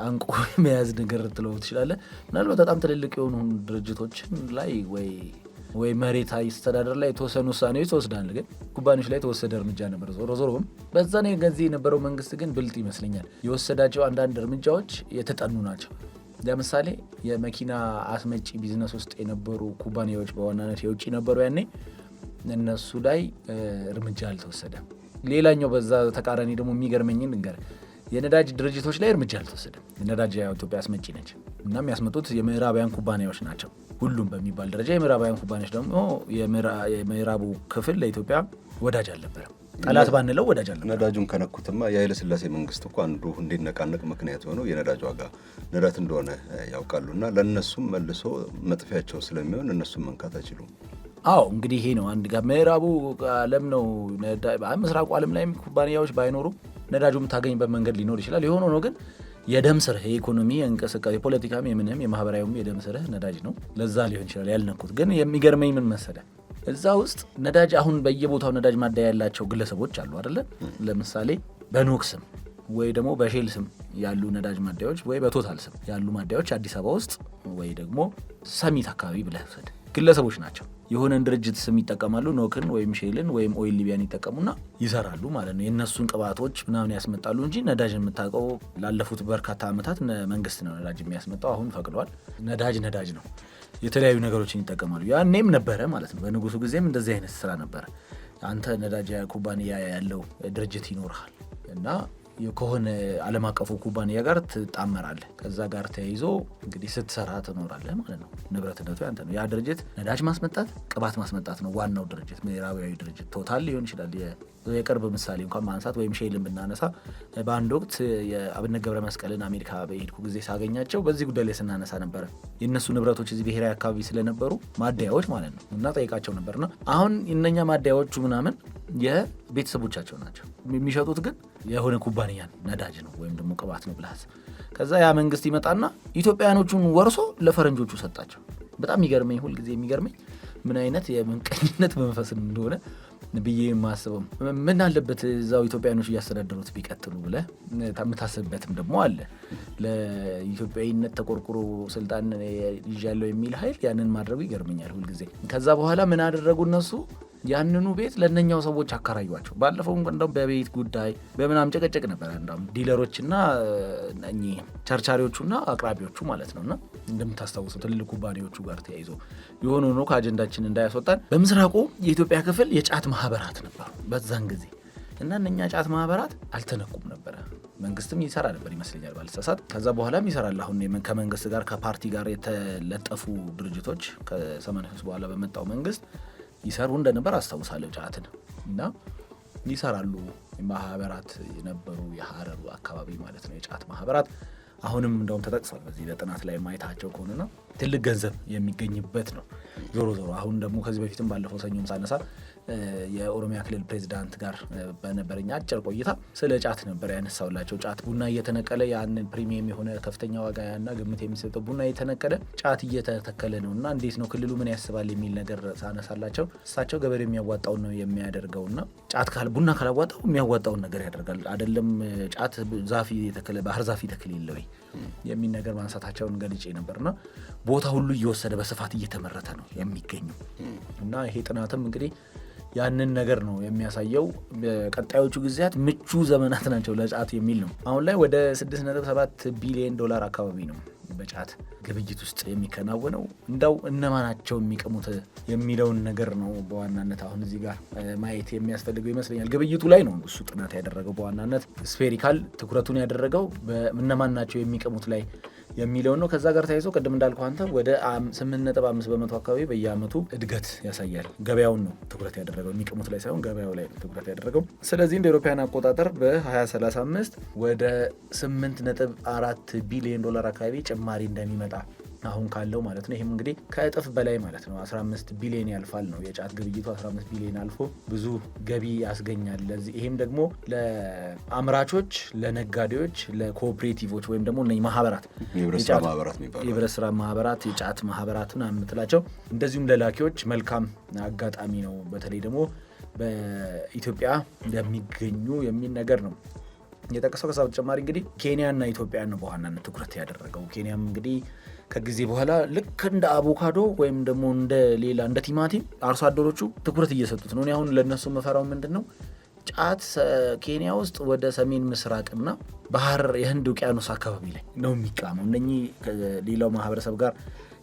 አንቆ መያዝ ነገር ትለው ትችላለህ። ምናልባት በጣም ትልልቅ የሆኑ ድርጅቶችን ላይ ወይ መሬት አስተዳደር ላይ የተወሰኑ ውሳኔዎች ትወስዳለህ፣ ግን ኩባንያዎች ላይ የተወሰደ እርምጃ ነበር። ዞሮ ዞሮም በዛ ጊዜ የነበረው መንግስት ግን ብልጥ ይመስለኛል። የወሰዳቸው አንዳንድ እርምጃዎች የተጠኑ ናቸው። ለምሳሌ የመኪና አስመጪ ቢዝነስ ውስጥ የነበሩ ኩባንያዎች በዋናነት የውጭ ነበሩ ያኔ፣ እነሱ ላይ እርምጃ አልተወሰደም። ሌላኛው በዛ ተቃራኒ ደግሞ የሚገርመኝን ልንገርህ፣ የነዳጅ ድርጅቶች ላይ እርምጃ አልተወሰደም። ነዳጅ ኢትዮጵያ አስመጪ ነች እና የሚያስመጡት የምዕራባውያን ኩባንያዎች ናቸው። ሁሉም በሚባል ደረጃ የምዕራባውያን ኩባንያዎች ደግሞ የምዕራቡ ክፍል ለኢትዮጵያ ወዳጅ አልነበረም። ጠላት ባንለው ወዳጅ አልነበረም። ነዳጁን ከነኩትማ የኃይለ ሥላሴ መንግስት እኮ አንዱ እንዲነቃነቅ ምክንያት የሆነው የነዳጅ ዋጋ ንረት እንደሆነ ያውቃሉና ለእነሱም መልሶ መጥፊያቸው ስለሚሆን እነሱም መንካት አይችሉም። አዎ፣ እንግዲህ ይሄ ነው አንድ ጋር ምዕራቡ ዓለም ነው። ምስራቁ ዓለም ላይም ኩባንያዎች ባይኖሩም ነዳጁ የምታገኝበት መንገድ ሊኖር ይችላል። የሆነ ሆኖ ግን የደም ስርህ የኢኮኖሚ እንቅስቃሴ የፖለቲካም የምንም የማህበራዊም የደም ስርህ ነዳጅ ነው። ለዛ ሊሆን ይችላል ያልነኩት። ግን የሚገርመኝ ምን መሰለህ፣ እዛ ውስጥ ነዳጅ አሁን በየቦታው ነዳጅ ማደያ ያላቸው ግለሰቦች አሉ አይደለ? ለምሳሌ በኖክ ስም ወይ ደግሞ በሼል ስም ያሉ ነዳጅ ማደያዎች ወይ በቶታል ስም ያሉ ማደያዎች አዲስ አበባ ውስጥ ወይ ደግሞ ሰሚት አካባቢ ብለህ ውሰድ፣ ግለሰቦች ናቸው። የሆነን ድርጅት ስም ይጠቀማሉ። ኖክን ወይም ሼልን ወይም ኦይል ሊቢያን ይጠቀሙና ይሰራሉ ማለት ነው። የእነሱን ቅባቶች ምናምን ያስመጣሉ እንጂ ነዳጅ የምታውቀው ላለፉት በርካታ ዓመታት መንግስት ነው ነዳጅ የሚያስመጣው። አሁን ፈቅዷል። ነዳጅ ነዳጅ ነው። የተለያዩ ነገሮችን ይጠቀማሉ። ያኔም ነበረ ማለት ነው። በንጉሱ ጊዜም እንደዚህ አይነት ስራ ነበረ። አንተ ነዳጅ ኩባንያ ያለው ድርጅት ይኖርሃል እና ከሆነ ዓለም አቀፉ ኩባንያ ጋር ትጣመራለህ። ከዛ ጋር ተያይዞ እንግዲህ ስትሰራ ትኖራለህ ማለት ነው። ንብረትነቱ ያንተ ነው። ያ ድርጅት ነዳጅ ማስመጣት፣ ቅባት ማስመጣት ነው ዋናው ድርጅት። ምዕራባዊ ድርጅት ቶታል ሊሆን ይችላል። የቅርብ ምሳሌ እንኳን ማንሳት ወይም ሼልን ብናነሳ በአንድ ወቅት የአብነት ገብረ መስቀልን አሜሪካ በሄድኩ ጊዜ ሳገኛቸው በዚህ ጉዳይ ላይ ስናነሳ ነበረ። የእነሱ ንብረቶች እዚህ ብሔራዊ አካባቢ ስለነበሩ ማደያዎች ማለት ነው እና ጠይቃቸው ነበርና አሁን እነኛ ማደያዎቹ ምናምን የቤተሰቦቻቸው ናቸው። የሚሸጡት ግን የሆነ ኩባንያን ነዳጅ ነው ወይም ደግሞ ቅባት ነው ብለህ ከዛ ያ መንግስት ይመጣና ኢትዮጵያውያኖቹን ወርሶ ለፈረንጆቹ ሰጣቸው። በጣም የሚገርመኝ፣ ሁልጊዜ የሚገርመኝ ምን አይነት የምቀኝነት መንፈስ እንደሆነ ብዬ የማስበው፣ ምን አለበት እዛው ኢትዮጵያኖች እያስተዳደሩት ቢቀጥሉ ብለህ የምታስብበትም ደግሞ አለ። ለኢትዮጵያዊነት ተቆርቁሮ ስልጣን ይዣለሁ የሚል ኃይል ያንን ማድረጉ ይገርመኛል ሁልጊዜ። ከዛ በኋላ ምን አደረጉ እነሱ? ያንኑ ቤት ለእነኛው ሰዎች አከራዩቸው። ባለፈው እንደውም በቤት ጉዳይ በምናምን ጭቅጭቅ ነበር። እንደውም dealer ኦችና እኚህ ቸርቻሪዎቹና አቅራቢዎቹ ማለት ነው። እና እንደምታስታውሰው ትልልቅ ኩባንያዎቹ ጋር ተያይዞ የሆነ ሆኖ ከአጀንዳችን እንዳያስወጣን፣ በምስራቁ የኢትዮጵያ ክፍል የጫት ማህበራት ነበሩ በዛን ጊዜ እና እነኛ ጫት ማህበራት አልተነኩም ነበረ። መንግስትም ይሰራ ነበር ይመስለኛል ባልሳሳት። ከዛ በኋላም ይሰራል። አሁን ከመንግስት ጋር ከፓርቲ ጋር የተለጠፉ ድርጅቶች ከ83 በኋላ በመጣው መንግስት ይሰሩ እንደነበር አስታውሳለሁ። ጫትን እና ይሰራሉ፣ ማህበራት የነበሩ የሀረሩ አካባቢ ማለት ነው፣ የጫት ማህበራት አሁንም እንደውም ተጠቅሷል በዚህ በጥናት ላይ ማየታቸው ከሆነና ትልቅ ገንዘብ የሚገኝበት ነው። ዞሮ ዞሮ አሁን ደግሞ ከዚህ በፊትም ባለፈው ሰኞም ሳነሳ የኦሮሚያ ክልል ፕሬዚዳንት ጋር በነበረኝ አጭር ቆይታ ስለ ጫት ነበር ያነሳውላቸው። ጫት ቡና እየተነቀለ፣ ያንን premium የሆነ ከፍተኛ ዋጋ ያና ግምት የሚሰጠው ቡና እየተነቀለ ጫት እየተተከለ ነው እና እንዴት ነው፣ ክልሉ ምን ያስባል የሚል ነገር ሳነሳላቸው እሳቸው ገበሬ የሚያዋጣውን ነው የሚያደርገው እና ጫት ቡና ካላዋጣው የሚያዋጣውን ነገር ያደርጋል፣ አይደለም ጫት ዛፍ የተከለ ባህር ዛፍ ይተክል የለ ወይ የሚል ነገር ማንሳታቸውን ገልጬ ነበርና ቦታ ሁሉ እየወሰደ በስፋት እየተመረተ ነው የሚገኘው እና ይሄ ጥናትም እንግዲህ ያንን ነገር ነው የሚያሳየው። በቀጣዮቹ ጊዜያት ምቹ ዘመናት ናቸው ለጫት የሚል ነው። አሁን ላይ ወደ 6.7 ቢሊዮን ዶላር አካባቢ ነው በጫት ግብይት ውስጥ የሚከናወነው። እንዳው እነማናቸው የሚቅሙት የሚለውን ነገር ነው በዋናነት አሁን እዚህ ጋር ማየት የሚያስፈልገው ይመስለኛል። ግብይቱ ላይ ነው እሱ ጥናት ያደረገው፣ በዋናነት spherical ትኩረቱን ያደረገው እነማን ናቸው የሚቅሙት ላይ የሚለውን ነው። ከዛ ጋር ተያይዞ ቅድም እንዳልኩ አንተ ወደ 8.5% አካባቢ በየአመቱ እድገት ያሳያል። ገበያውን ነው ትኩረት ያደረገው፣ የሚቅሙት ላይ ሳይሆን ገበያው ላይ ነው ትኩረት ያደረገው። ስለዚህ እንደ አውሮፓውያን አቆጣጠር በ2035 ወደ 8.4 ቢሊዮን ዶላር አካባቢ ጭማሪ እንደሚመጣ አሁን ካለው ማለት ነው። ይህም እንግዲህ ከእጥፍ በላይ ማለት ነው። 15 ቢሊዮን ያልፋል ነው፣ የጫት ግብይቱ 15 ቢሊዮን አልፎ ብዙ ገቢ ያስገኛል። ለዚህ ይህም ደግሞ ለአምራቾች፣ ለነጋዴዎች፣ ለ cooperative ኦች ወይም ደግሞ እነኝህ ማህበራት፣ የህብረት ስራ ማህበራት የሚባሉ፣ የህብረት ስራ ማህበራት፣ የጫት ማህበራት ምናምን የምትላቸው፣ እንደዚሁም ለላኪዎች መልካም አጋጣሚ ነው። በተለይ ደግሞ በኢትዮጵያ እንደሚገኙ የሚል ነገር ነው የጠቀሰው። ከዛ በተጨማሪ እንግዲህ ኬንያና ኢትዮጵያን ነው በዋናነት ትኩረት ያደረገው። ኬንያም እንግዲህ ከጊዜ በኋላ ልክ እንደ አቮካዶ ወይም ደግሞ እንደ ሌላ እንደ ቲማቲም አርሶ አደሮቹ ትኩረት እየሰጡት ነው። እኔ አሁን ለእነሱ መፈራው ምንድን ነው፣ ጫት ኬንያ ውስጥ ወደ ሰሜን ምስራቅና ባህር የህንድ ውቅያኖስ አካባቢ ላይ ነው የሚቃመው። እነኚህ ከሌላው ማህበረሰብ ጋር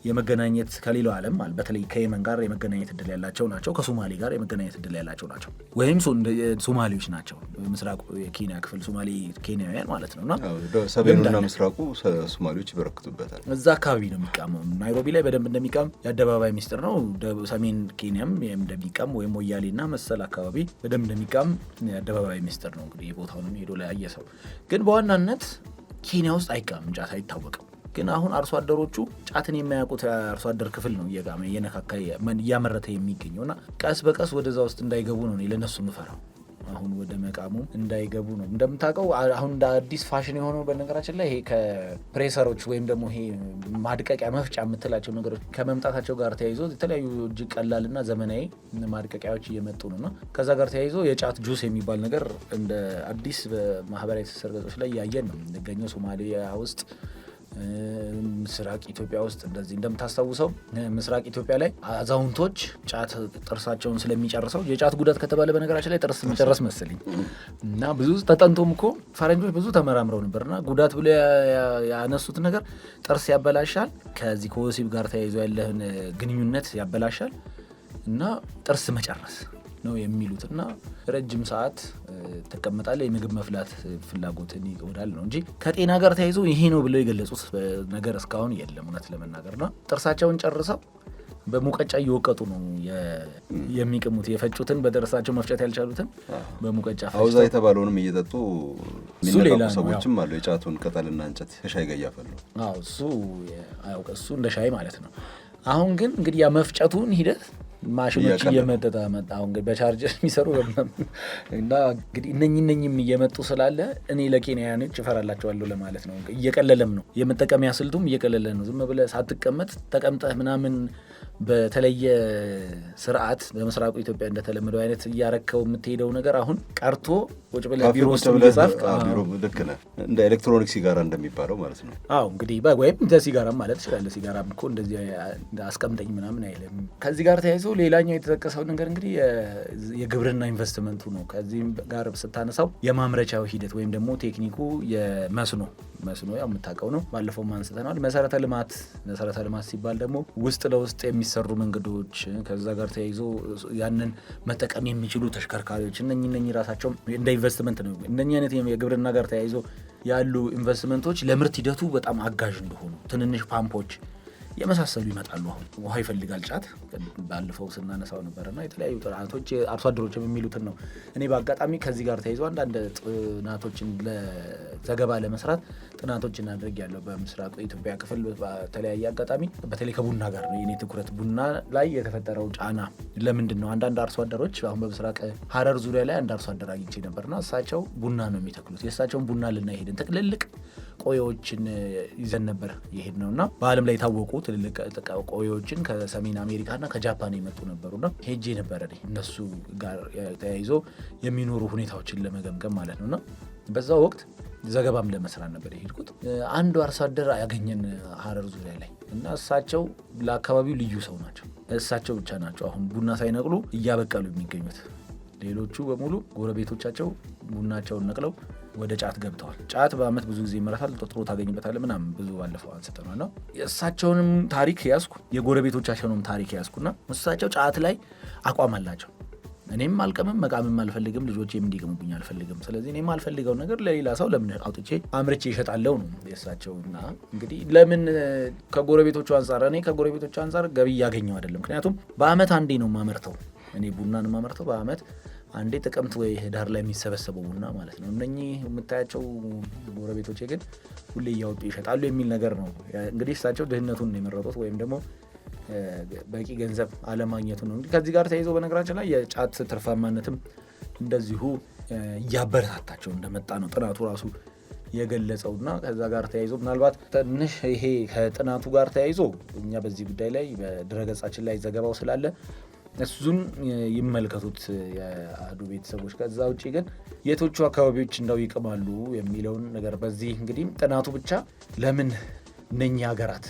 የመገናኘት፣ ከሌላው ዓለም በተለይ ከየመን ጋር የመገናኘት እድል ያላቸው ናቸው። ከሶማሌ ጋር የመገናኘት እድል ያላቸው ናቸው። ወይም ሶማሌዎች ናቸው። ምስራቁ የኬንያ ክፍል ሶማሌ ኬንያውያን ማለት ነው። እና ሰሜኑና ምስራቁ ሶማሌዎች ይበረክቱበታል። እዛ አካባቢ ነው የሚቃመው። ናይሮቢ ላይ በደንብ እንደሚቃም የአደባባይ ሚስጥር ነው። ሰሜን ኬንያም እንደሚቃም ወይም ሞያሌና መሰል አካባቢ በደንብ እንደሚቃም የአደባባይ ሚስጥር ነው። እንግዲህ ቦታውንም ሄዶ ላይ ያየ ሰው ግን በዋናነት ኬንያ ውስጥ አይቃምም፣ ጫት አይታወቅም። ግን አሁን አርሶ አደሮቹ ጫትን የማያውቁት አርሶ አደር ክፍል ነው እየቃመ፣ እየነካካ፣ እያመረተ የሚገኘው እና ቀስ በቀስ ወደዛ ውስጥ እንዳይገቡ ነው ለእነሱ የምፈራው። አሁን ወደ መቃሙ እንዳይገቡ ነው። እንደምታውቀው አሁን እንደ አዲስ ፋሽን የሆነው በነገራችን ላይ ይሄ ከ presser ኦች ወይም ደግሞ ይሄ ማድቀቂያ መፍጫ የምትላቸው ነገሮች ከመምጣታቸው ጋር ተያይዞ የተለያዩ እጅግ ቀላልና ዘመናዊ ማድቀቂያዎች እየመጡ ነው እና ከዛ ጋር ተያይዞ የጫት ጁስ የሚባል ነገር እንደ አዲስ በማህበራዊ ትስስር ገጾች ላይ እያየን ነው የምንገኘው። ሶማሊያ ውስጥ፣ ምስራቅ ኢትዮጵያ ውስጥ እንደዚህ፣ እንደምታስታውሰው ምስራቅ ኢትዮጵያ ላይ አዛውንቶች ጫት ጥርሳቸውን ስለሚጨርሰው፣ የጫት ጉዳት ከተባለ በነገራችን ላይ ጥርስ መጨረስ መሰለኝ፣ እና ብዙ ተጠንቶም እኮ ፈረንጆች ብዙ ተመራምረው ነበርና ጉዳት ብሎ ያነሱት ነገር ጥርስ ያበላሻል፣ ከዚህ ከወሲብ ጋር ተያይዞ ያለህን ግንኙነት ያበላሻል እና ጥርስ መጨረስ ነው የሚሉት እና ረጅም ሰዓት ትቀመጣለህ፣ የምግብ መፍላት ፍላጎትን ይጎዳል ነው እንጂ ከጤና ጋር ተያይዞ ይሄ ነው ብለው የገለጹት ነገር እስካሁን የለም እውነት ለመናገር። እና ጥርሳቸውን ጨርሰው በሙቀጫ እየወቀጡ ነው የሚቅሙት። የፈጩትን በደረሳቸው መፍጨት ያልቻሉትን በሙቀጫ አውዛ የተባለውንም እየጠጡ የሚነቃቁ ሰዎችም አሉ። የጫቱን ቅጠልና እንጨት ከሻይ ጋር እያፈሉ። እሱ እሱ እንደ ሻይ ማለት ነው። አሁን ግን እንግዲህ ያ መፍጨቱን ሂደት ማሽኖች እየመጠጣ መጣ። አሁን እንግዲህ በቻርጀር የሚሰሩ እና እንግዲህ እነኚህም እየመጡ ስላለ እኔ ለኬንያኖች እፈራላቸዋለሁ ለማለት ነው። እየቀለለም ነው የመጠቀሚያ ስልቱም እየቀለለ ነው። ዝም ብለህ ሳትቀመጥ ተቀምጠህ ምናምን በተለየ ስርዓት በምስራቁ ኢትዮጵያ እንደተለመደው አይነት እያረከው የምትሄደው ነገር አሁን ቀርቶ ቁጭ ብለህ ቢሮ ውስጥ እየጻፍክ ልክ ነህ። እንደ ኤሌክትሮኒክ ሲጋራ እንደሚባለው ማለት ነው። አዎ እንግዲህ ወይም እንደ ሲጋራም ማለት ትችላለህ። ሲጋራም እኮ እንደዚህ አስቀምጠኝ ምናምን አይልም። ከዚህ ጋር ተያይዞ ሌላኛው የተጠቀሰው ነገር እንግዲህ የግብርና ኢንቨስትመንቱ ነው። ከዚህም ጋር ስታነሳው የማምረቻው ሂደት ወይም ደግሞ ቴክኒኩ የመስኖ መስኖ ያው የምታውቀው ነው፣ ባለፈውም አንስተነዋል። መሰረተ ልማት ሲባል ደግሞ ውስጥ ለውስጥ የሚሰሩ መንገዶች፣ ከዛ ጋር ተያይዞ ያንን መጠቀም የሚችሉ ተሽከርካሪዎች እነኚህ ራሳቸው እንደ ኢንቨስትመንት ነው። እነኚህ አይነት የግብርና ጋር ተያይዞ ያሉ ኢንቨስትመንቶች ለምርት ሂደቱ በጣም አጋዥ እንደሆኑ ትንንሽ ፓምፖች የመሳሰሉ ይመጣሉ። አሁን ውሃ ይፈልጋል ጫት፣ ባለፈው ስናነሳው ነበርና የተለያዩ ጥናቶች አርሶ አደሮችም የሚሉትን ነው። እኔ በአጋጣሚ ከዚህ ጋር ተያይዞ አንዳንድ ጥናቶችን ለዘገባ ለመስራት ጥናቶችን አድርጌያለሁ። በምስራቁ ኢትዮጵያ ክፍል በተለያየ አጋጣሚ በተለይ ከቡና ጋር ነው የኔ ትኩረት። ቡና ላይ የተፈጠረው ጫና ለምንድን ነው? አንዳንድ አርሶ አደሮች አሁን በምስራቅ ሀረር ዙሪያ ላይ አንድ አርሶ አደር አግኝቼ ነበርና እሳቸው ቡና ነው የሚተክሉት። የእሳቸውን ቡና ልናይ ሄድን። ትልልቅ ቆዮችን ይዘን ነበር የሄድነው እና በዓለም ላይ የታወቁ ትልልቅ ቆዮችን ከሰሜን አሜሪካና ከጃፓን የመጡ ነበሩና ሄጄ ነበር እነሱ ጋር ተያይዞ የሚኖሩ ሁኔታዎችን ለመገምገም ማለት ነውና በዛ ወቅት ዘገባም ለመስራት ነበር የሄድኩት። አንዱ አርሶ አደር ያገኘን ሀረር ዙሪያ ላይ እና እሳቸው ለአካባቢው ልዩ ሰው ናቸው። እሳቸው ብቻ ናቸው አሁን ቡና ሳይነቅሉ እያበቀሉ የሚገኙት። ሌሎቹ በሙሉ ጎረቤቶቻቸው ቡናቸውን ነቅለው ወደ ጫት ገብተዋል። ጫት በአመት ብዙ ጊዜ ይመረታል፣ ጥሩ ታገኝበታለህ ምናምን ብዙ ባለፈው አንስተናል ነው። የእሳቸውንም ታሪክ ያዝኩ፣ የጎረቤቶቻቸውንም ታሪክ ያዝኩና እሳቸው ጫት ላይ አቋም አላቸው። እኔም አልቀምም መቃምም አልፈልግም፣ ልጆቼም እንዲቀሙብኝ አልፈልግም። ስለዚህ እኔም አልፈልገው ነገር ለሌላ ሰው ለምን አውጥቼ አምርቼ እሸጣለሁ ነው የእሳቸውና እንግዲህ ለምን ከጎረቤቶቹ አንጻር እኔ ከጎረቤቶቹ አንጻር ገቢ እያገኘው አይደለም። ምክንያቱም በአመት አንዴ ነው የማመርተው። እኔ ቡናን የማመርተው በአመት አንዴ ጥቅምት ወይ ህዳር ላይ የሚሰበሰበው ቡና ማለት ነው። እነኚህ የምታያቸው ጎረቤቶቼ ግን ሁሌ እያወጡ ይሸጣሉ የሚል ነገር ነው። እንግዲህ እሳቸው ድህነቱን ነው የመረጡት ወይም ደግሞ በቂ ገንዘብ አለማግኘቱ ነው። እንግዲህ ከዚህ ጋር ተያይዞ በነገራችን ላይ የጫት ትርፋማነትም እንደዚሁ እያበረታታቸው እንደመጣ ነው ጥናቱ ራሱ የገለጸውና ከዛ ጋር ተያይዞ ምናልባት ትንሽ ይሄ ከጥናቱ ጋር ተያይዞ እኛ በዚህ ጉዳይ ላይ በድረገጻችን ላይ ዘገባው ስላለ እሱን ይመልከቱት የአህዱ ቤተሰቦች። ከዛ ውጪ ግን የቶቹ አካባቢዎች እንደው ይቅማሉ የሚለውን ነገር በዚህ እንግዲህ ጥናቱ ብቻ ለምን እነኚህ ሀገራት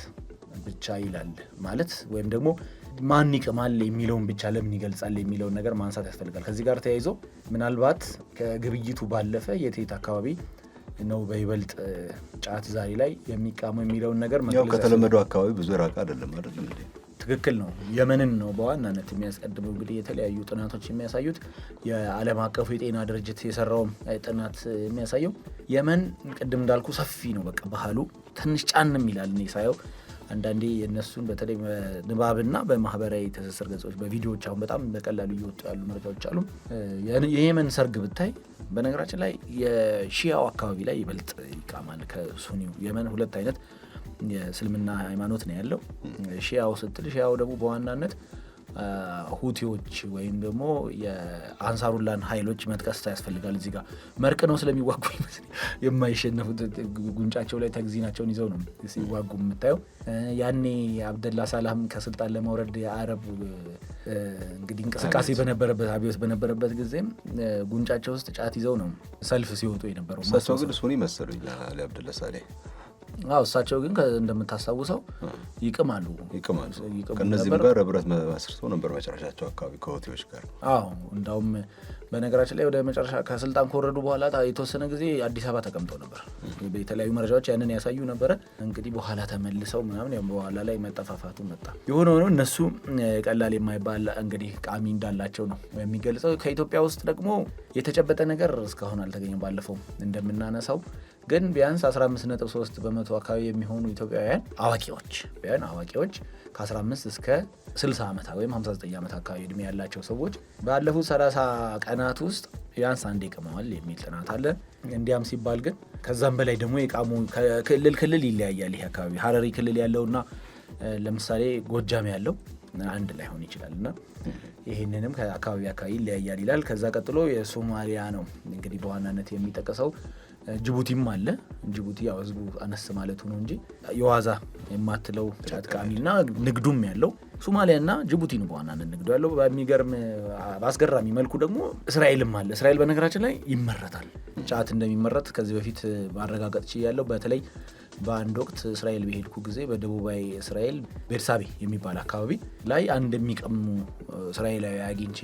ብቻ ይላል ማለት ወይም ደግሞ ማን ይቅማል የሚለውን ብቻ ለምን ይገልጻል የሚለውን ነገር ማንሳት ያስፈልጋል። ከዚህ ጋር ተያይዞ ምናልባት ከግብይቱ ባለፈ የት አካባቢ ነው በይበልጥ ጫት ዛሬ ላይ የሚቃመው የሚለውን ነገር ያው ከተለመደው አካባቢ ብዙ የራቀ አይደለም አይደለም እንዴ? ትክክል ነው። የመንን ነው በዋናነት የሚያስቀድመው። እንግዲህ የተለያዩ ጥናቶች የሚያሳዩት የዓለም አቀፉ የጤና ድርጅት የሰራው ጥናት የሚያሳየው የመን ቅድም እንዳልኩ ሰፊ ነው። በቃ ባህሉ ትንሽ ጫንም ይላል። እኔ ሳየው አንዳንዴ የእነሱን በተለይ በንባብና በማህበራዊ ትስስር ገጾች በቪዲዮዎች አሁን በጣም በቀላሉ እየወጡ ያሉ መረጃዎች አሉ። የየመን ሰርግ ብታይ በነገራችን ላይ የሺያው አካባቢ ላይ ይበልጥ ይቃማል ከሱኒው። የመን ሁለት አይነት የእስልምና ሃይማኖት ነው ያለው። ሺያው ስትል ሺያው ደግሞ በዋናነት ሁቲዎች ወይም ደግሞ የአንሳሩላን ኃይሎች መጥቀስ ያስፈልጋል። እዚህ ጋር መርቅ ነው ስለሚዋጉ የማይሸነፉት ጉንጫቸው ላይ ተግዚናቸውን ይዘው ነው ሲዋጉ የምታየው። ያኔ አብደላ ሳላም ከስልጣን ለመውረድ የአረብ እንግዲህ እንቅስቃሴ በነበረበት አብዮት በነበረበት ጊዜም ጉንጫቸው ውስጥ ጫት ይዘው ነው ሰልፍ ሲወጡ የነበረው። እሳቸው ግን ሱኒ መሰሉኝ አብደላ ሳሌህ። አዎ እሳቸው ግን እንደምታስታውሰው ይቅማሉ። ከእነዚህም ጋር ህብረት መስርተው ነበር መጨረሻቸው አካባቢ ከሁቲዎች ጋር። አዎ እንዳውም በነገራችን ላይ ወደ መጨረሻ ከስልጣን ከወረዱ በኋላ የተወሰነ ጊዜ አዲስ አበባ ተቀምጠው ነበር። የተለያዩ መረጃዎች ያንን ያሳዩ ነበረ። እንግዲህ በኋላ ተመልሰው ምናምን ያው በኋላ ላይ መጠፋፋቱ መጣ። የሆነ ሆኖ እነሱ ቀላል የማይባል እንግዲህ ቃሚ እንዳላቸው ነው የሚገልጸው። ከኢትዮጵያ ውስጥ ደግሞ የተጨበጠ ነገር እስካሁን አልተገኘም። ባለፈው እንደምናነሳው ግን ቢያንስ 15.3% አካባቢ የሚሆኑ ኢትዮጵያውያን አዋቂዎች ከ15 እስከ 60 ዓመት ወይም 59 ዓመት አካባቢ እድሜ ያላቸው ሰዎች ባለፉት 30 ቀናት ውስጥ ቢያንስ አንዴ ቅመዋል የሚል ጥናት አለ። እንዲያም ሲባል ግን ከዛም በላይ ደግሞ የቃሙ ክልል ክልል ይለያያል። ይሄ አካባቢ ሀረሪ ክልል ያለውና ለምሳሌ ጎጃም ያለው አንድ ላይሆን ይችላል እና ይህንንም ከአካባቢ አካባቢ ይለያያል ይላል። ከዛ ቀጥሎ የሶማሊያ ነው እንግዲህ በዋናነት የሚጠቀሰው። ጅቡቲም አለ። ጅቡቲ ያው ህዝቡ አነስ ማለቱ ነው እንጂ የዋዛ የማትለው ጫት ቃሚና ንግዱም ያለው ሶማሊያና ጅቡቲ ነው በዋናነት ንግዱ ያለው። በሚገርም በአስገራሚ መልኩ ደግሞ እስራኤልም አለ። እስራኤል በነገራችን ላይ ይመረታል፣ ጫት እንደሚመረት ከዚህ በፊት ማረጋገጥ ችያለሁ። በተለይ በአንድ ወቅት እስራኤል በሄድኩ ጊዜ በደቡባዊ እስራኤል ቤርሳቤ የሚባል አካባቢ ላይ አንድ የሚቀሙ እስራኤላዊ አግኝቼ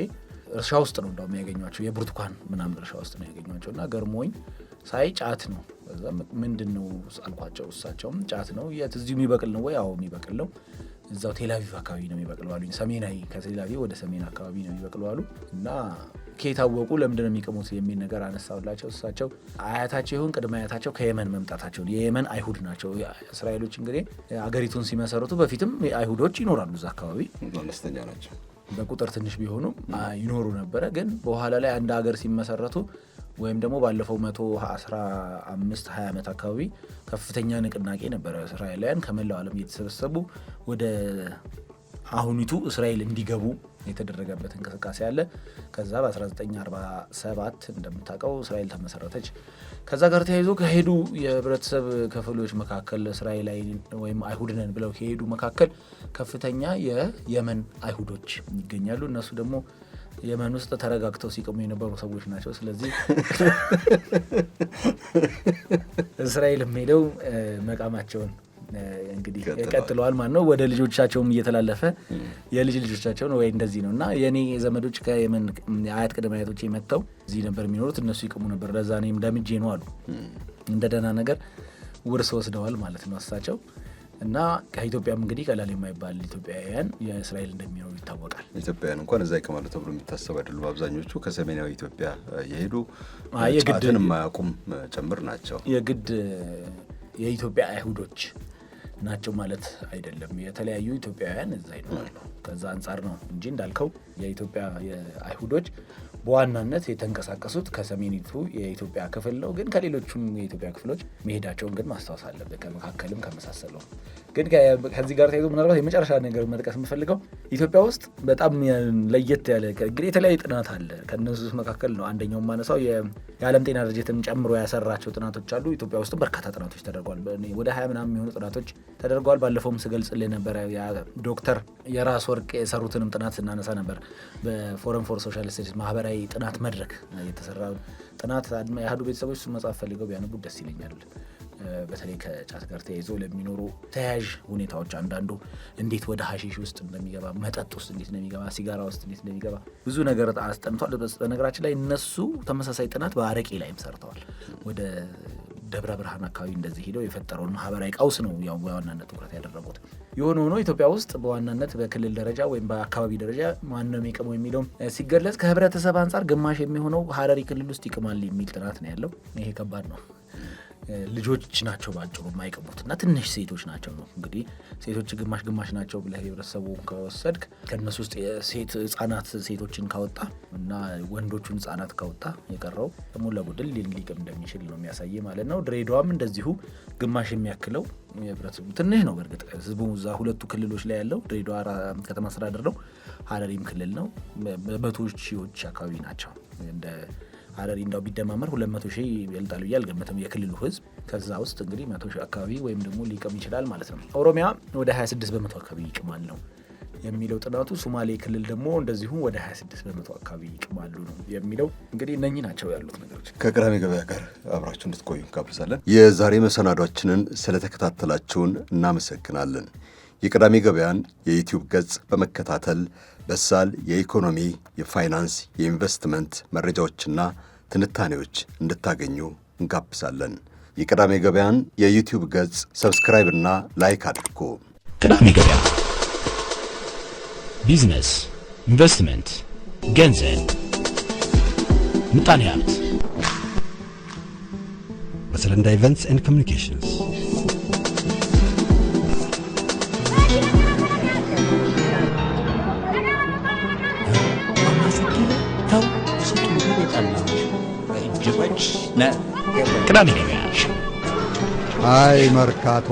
እርሻ ውስጥ ነው እንደውም ያገኟቸው፣ የብርቱካን ምናምን እርሻ ውስጥ ነው ያገኟቸው እና ገርሞኝ ሳይ ጫት ነው። ከዛ ምንድን ነው አልኳቸው። እሳቸውም ጫት ነው። የት እዚሁ የሚበቅል ነው ወይ? አዎ የሚበቅል ነው። እዛው ቴልአቪቭ አካባቢ ነው የሚበቅለው አሉኝ። ሰሜናዊ ከቴልአቪቭ ወደ ሰሜን አካባቢ ነው የሚበቅለው አሉ እና ከየት አወቁ ለምንድን ነው የሚቅሙት የሚል ነገር አነሳሁላቸው። እሳቸው አያታቸው ይሁን ቅድመ አያታቸው ከየመን መምጣታቸውን፣ የየመን አይሁድ ናቸው። እስራኤሎች እንግዲህ አገሪቱን ሲመሰርቱ በፊትም አይሁዶች ይኖራሉ እዛ አካባቢ፣ አነስተኛ ናቸው በቁጥር ትንሽ ቢሆኑም ይኖሩ ነበረ። ግን በኋላ ላይ አንድ ሀገር ሲመሰረቱ ወይም ደግሞ ባለፈው 115 20 ዓመት አካባቢ ከፍተኛ ንቅናቄ ነበረ። እስራኤላውያን ከመላው ዓለም እየተሰበሰቡ ወደ አሁኒቱ እስራኤል እንዲገቡ የተደረገበት እንቅስቃሴ አለ። ከዛ በ1947 እንደምታውቀው እስራኤል ተመሰረተች። ከዛ ጋር ተያይዞ ከሄዱ የህብረተሰብ ክፍሎች መካከል እስራኤላዊ ወይም አይሁድ ነን ብለው ከሄዱ መካከል ከፍተኛ የየመን አይሁዶች ይገኛሉ። እነሱ ደግሞ የመን ውስጥ ተረጋግተው ሲቅሙ የነበሩ ሰዎች ናቸው። ስለዚህ እስራኤልም ሄደው መቃማቸውን እንግዲህ ቀጥለዋል ማለት ነው። ወደ ልጆቻቸውም እየተላለፈ የልጅ ልጆቻቸውን ወይ እንደዚህ ነው እና የኔ ዘመዶች ከየመን አያት ቅድመ አያቶቼ መጥተው እዚህ ነበር የሚኖሩት፣ እነሱ ይቅሙ ነበር፣ ለዛ እኔም ለምጄ ነው አሉ። እንደ ደህና ነገር ውርስ ወስደዋል ማለት ነው እሳቸው። እና ከኢትዮጵያም እንግዲህ ቀላል የማይባል ኢትዮጵያውያን የእስራኤል እንደሚኖሩ ይታወቃል። ኢትዮጵያውያን እንኳን እዛ ይቅማሉ ተብሎ የሚታሰብ አይደሉም። አብዛኞቹ ከሰሜናዊ ኢትዮጵያ የሄዱ ጫትን የማያውቁም ጭምር ናቸው። የግድ የኢትዮጵያ አይሁዶች ናቸው ማለት አይደለም። የተለያዩ ኢትዮጵያውያን እዛ ይኖራሉ። ከዛ አንጻር ነው እንጂ እንዳልከው የኢትዮጵያ አይሁዶች በዋናነት የተንቀሳቀሱት ከሰሜኒቱ የኢትዮጵያ ክፍል ነው። ግን ከሌሎቹም የኢትዮጵያ ክፍሎች መሄዳቸውን ግን ማስታወስ አለብን፣ ከመካከልም ከመሳሰለው። ግን ከዚህ ጋር ተያይዞ ምናልባት የመጨረሻ ነገር መጥቀስ የምፈልገው ኢትዮጵያ ውስጥ በጣም ለየት ያለ እንግዲህ የተለያዩ ጥናት አለ። ከእነሱ መካከል ነው አንደኛው የማነሳው የዓለም ጤና ድርጅትን ጨምሮ ያሰራቸው ጥናቶች አሉ። ኢትዮጵያ ውስጥም በርካታ ጥናቶች ተደርገዋል። ወደ 20 ምናምን የሚሆኑ ጥናቶች ተደርገዋል። ባለፈውም ስገልጽልህ ነበረ ዶክተር የራስ ወርቅ የሰሩትንም ጥናት ስናነሳ ነበር። በ Forum for Social Studies ማህበራዊ ጥናት መድረክ የተሰራ ጥናት የአህዱ ቤተሰቦች እሱን መጽሐፍ ፈልገው ቢያነቡ ደስ ይለኛል። በተለይ ከጫት ጋር ተያይዞ ለሚኖሩ ተያያዥ ሁኔታዎች አንዳንዱ እንዴት ወደ ሀሺሽ ውስጥ እንደሚገባ፣ መጠጥ ውስጥ እንዴት እንደሚገባ፣ ሲጋራ ውስጥ እንዴት እንደሚገባ ብዙ ነገር አስጠንቷል። በነገራችን ላይ እነሱ ተመሳሳይ ጥናት በአረቄ ላይም ሰርተዋል። ወደ ደብረ ብርሃን አካባቢ እንደዚህ ሄደው የፈጠረውን ማህበራዊ ቀውስ ነው ያው በዋናነት ትኩረት ያደረጉት። የሆነ ሆኖ ኢትዮጵያ ውስጥ በዋናነት በክልል ደረጃ ወይም በአካባቢ ደረጃ ማን ነው የሚቅመው የሚለውም ሲገለጽ ከህብረተሰብ አንጻር ግማሽ የሚሆነው ሀረሪ ክልል ውስጥ ይቅማል የሚል ጥናት ነው ያለው። ይሄ ከባድ ነው። ልጆች ናቸው ባጭሩ የማይቅሙት እና ትንሽ ሴቶች ናቸው ነው እንግዲህ ሴቶች ግማሽ ግማሽ ናቸው ብለህ የህብረተሰቡ ከወሰድክ ከእነሱ ውስጥ የሴት ህጻናት ሴቶችን ካወጣ እና ወንዶቹን ህጻናት ካወጣ የቀረው ከሞላ ጎደል ሊቅም እንደሚችል ነው የሚያሳይ ማለት ነው። ድሬዳዋም እንደዚሁ ግማሽ የሚያክለው የህብረተሰቡ ትንሽ ነው። በእርግጥ ህዝቡ እዛ ሁለቱ ክልሎች ላይ ያለው ድሬዳዋ ከተማ አስተዳደር ነው፣ ሀረሪም ክልል ነው። በመቶ ሺዎች አካባቢ ናቸው። እንደ ሀረሪ እንዳው ቢደማመር 200 ሺህ ይበልጣል ብዬ አልገምትም የክልሉ ህዝብ። ከዛ ውስጥ እንግዲህ 100 ሺህ አካባቢ ወይም ደግሞ ሊቅም ይችላል ማለት ነው። ኦሮሚያ ወደ 26% አካባቢ ይቅማል ነው የሚለው ጥናቱ። ሶማሌ ክልል ደግሞ እንደዚሁ ወደ 26% አካባቢ ይቅማሉ ነው የሚለው። እንግዲህ እነኚህ ናቸው ያሉት ነገሮች። ከቅዳሜ ገበያ ጋር አብራችሁ እንድትቆዩ እንጋብዛለን። የዛሬ መሰናዷችንን ስለተከታተላችሁን እናመሰግናለን። የቅዳሜ ገበያን የዩቲዩብ ገጽ በመከታተል በሳል የኢኮኖሚ፣ የፋይናንስ፣ የኢንቨስትመንት መረጃዎችና ትንታኔዎች እንድታገኙ እንጋብዛለን። የቅዳሜ ገበያን የዩቲዩብ ገጽ subscribe እና like አድርጉ። ቅዳሜ ገበያ ቢዝነስ፣ ኢንቨስትመንት፣ ገንዘብ፣ ምጣኔ ሀብት በሰለንዳ Events and Communications። ቅዳሜ ገበያ አይ መርካቶ።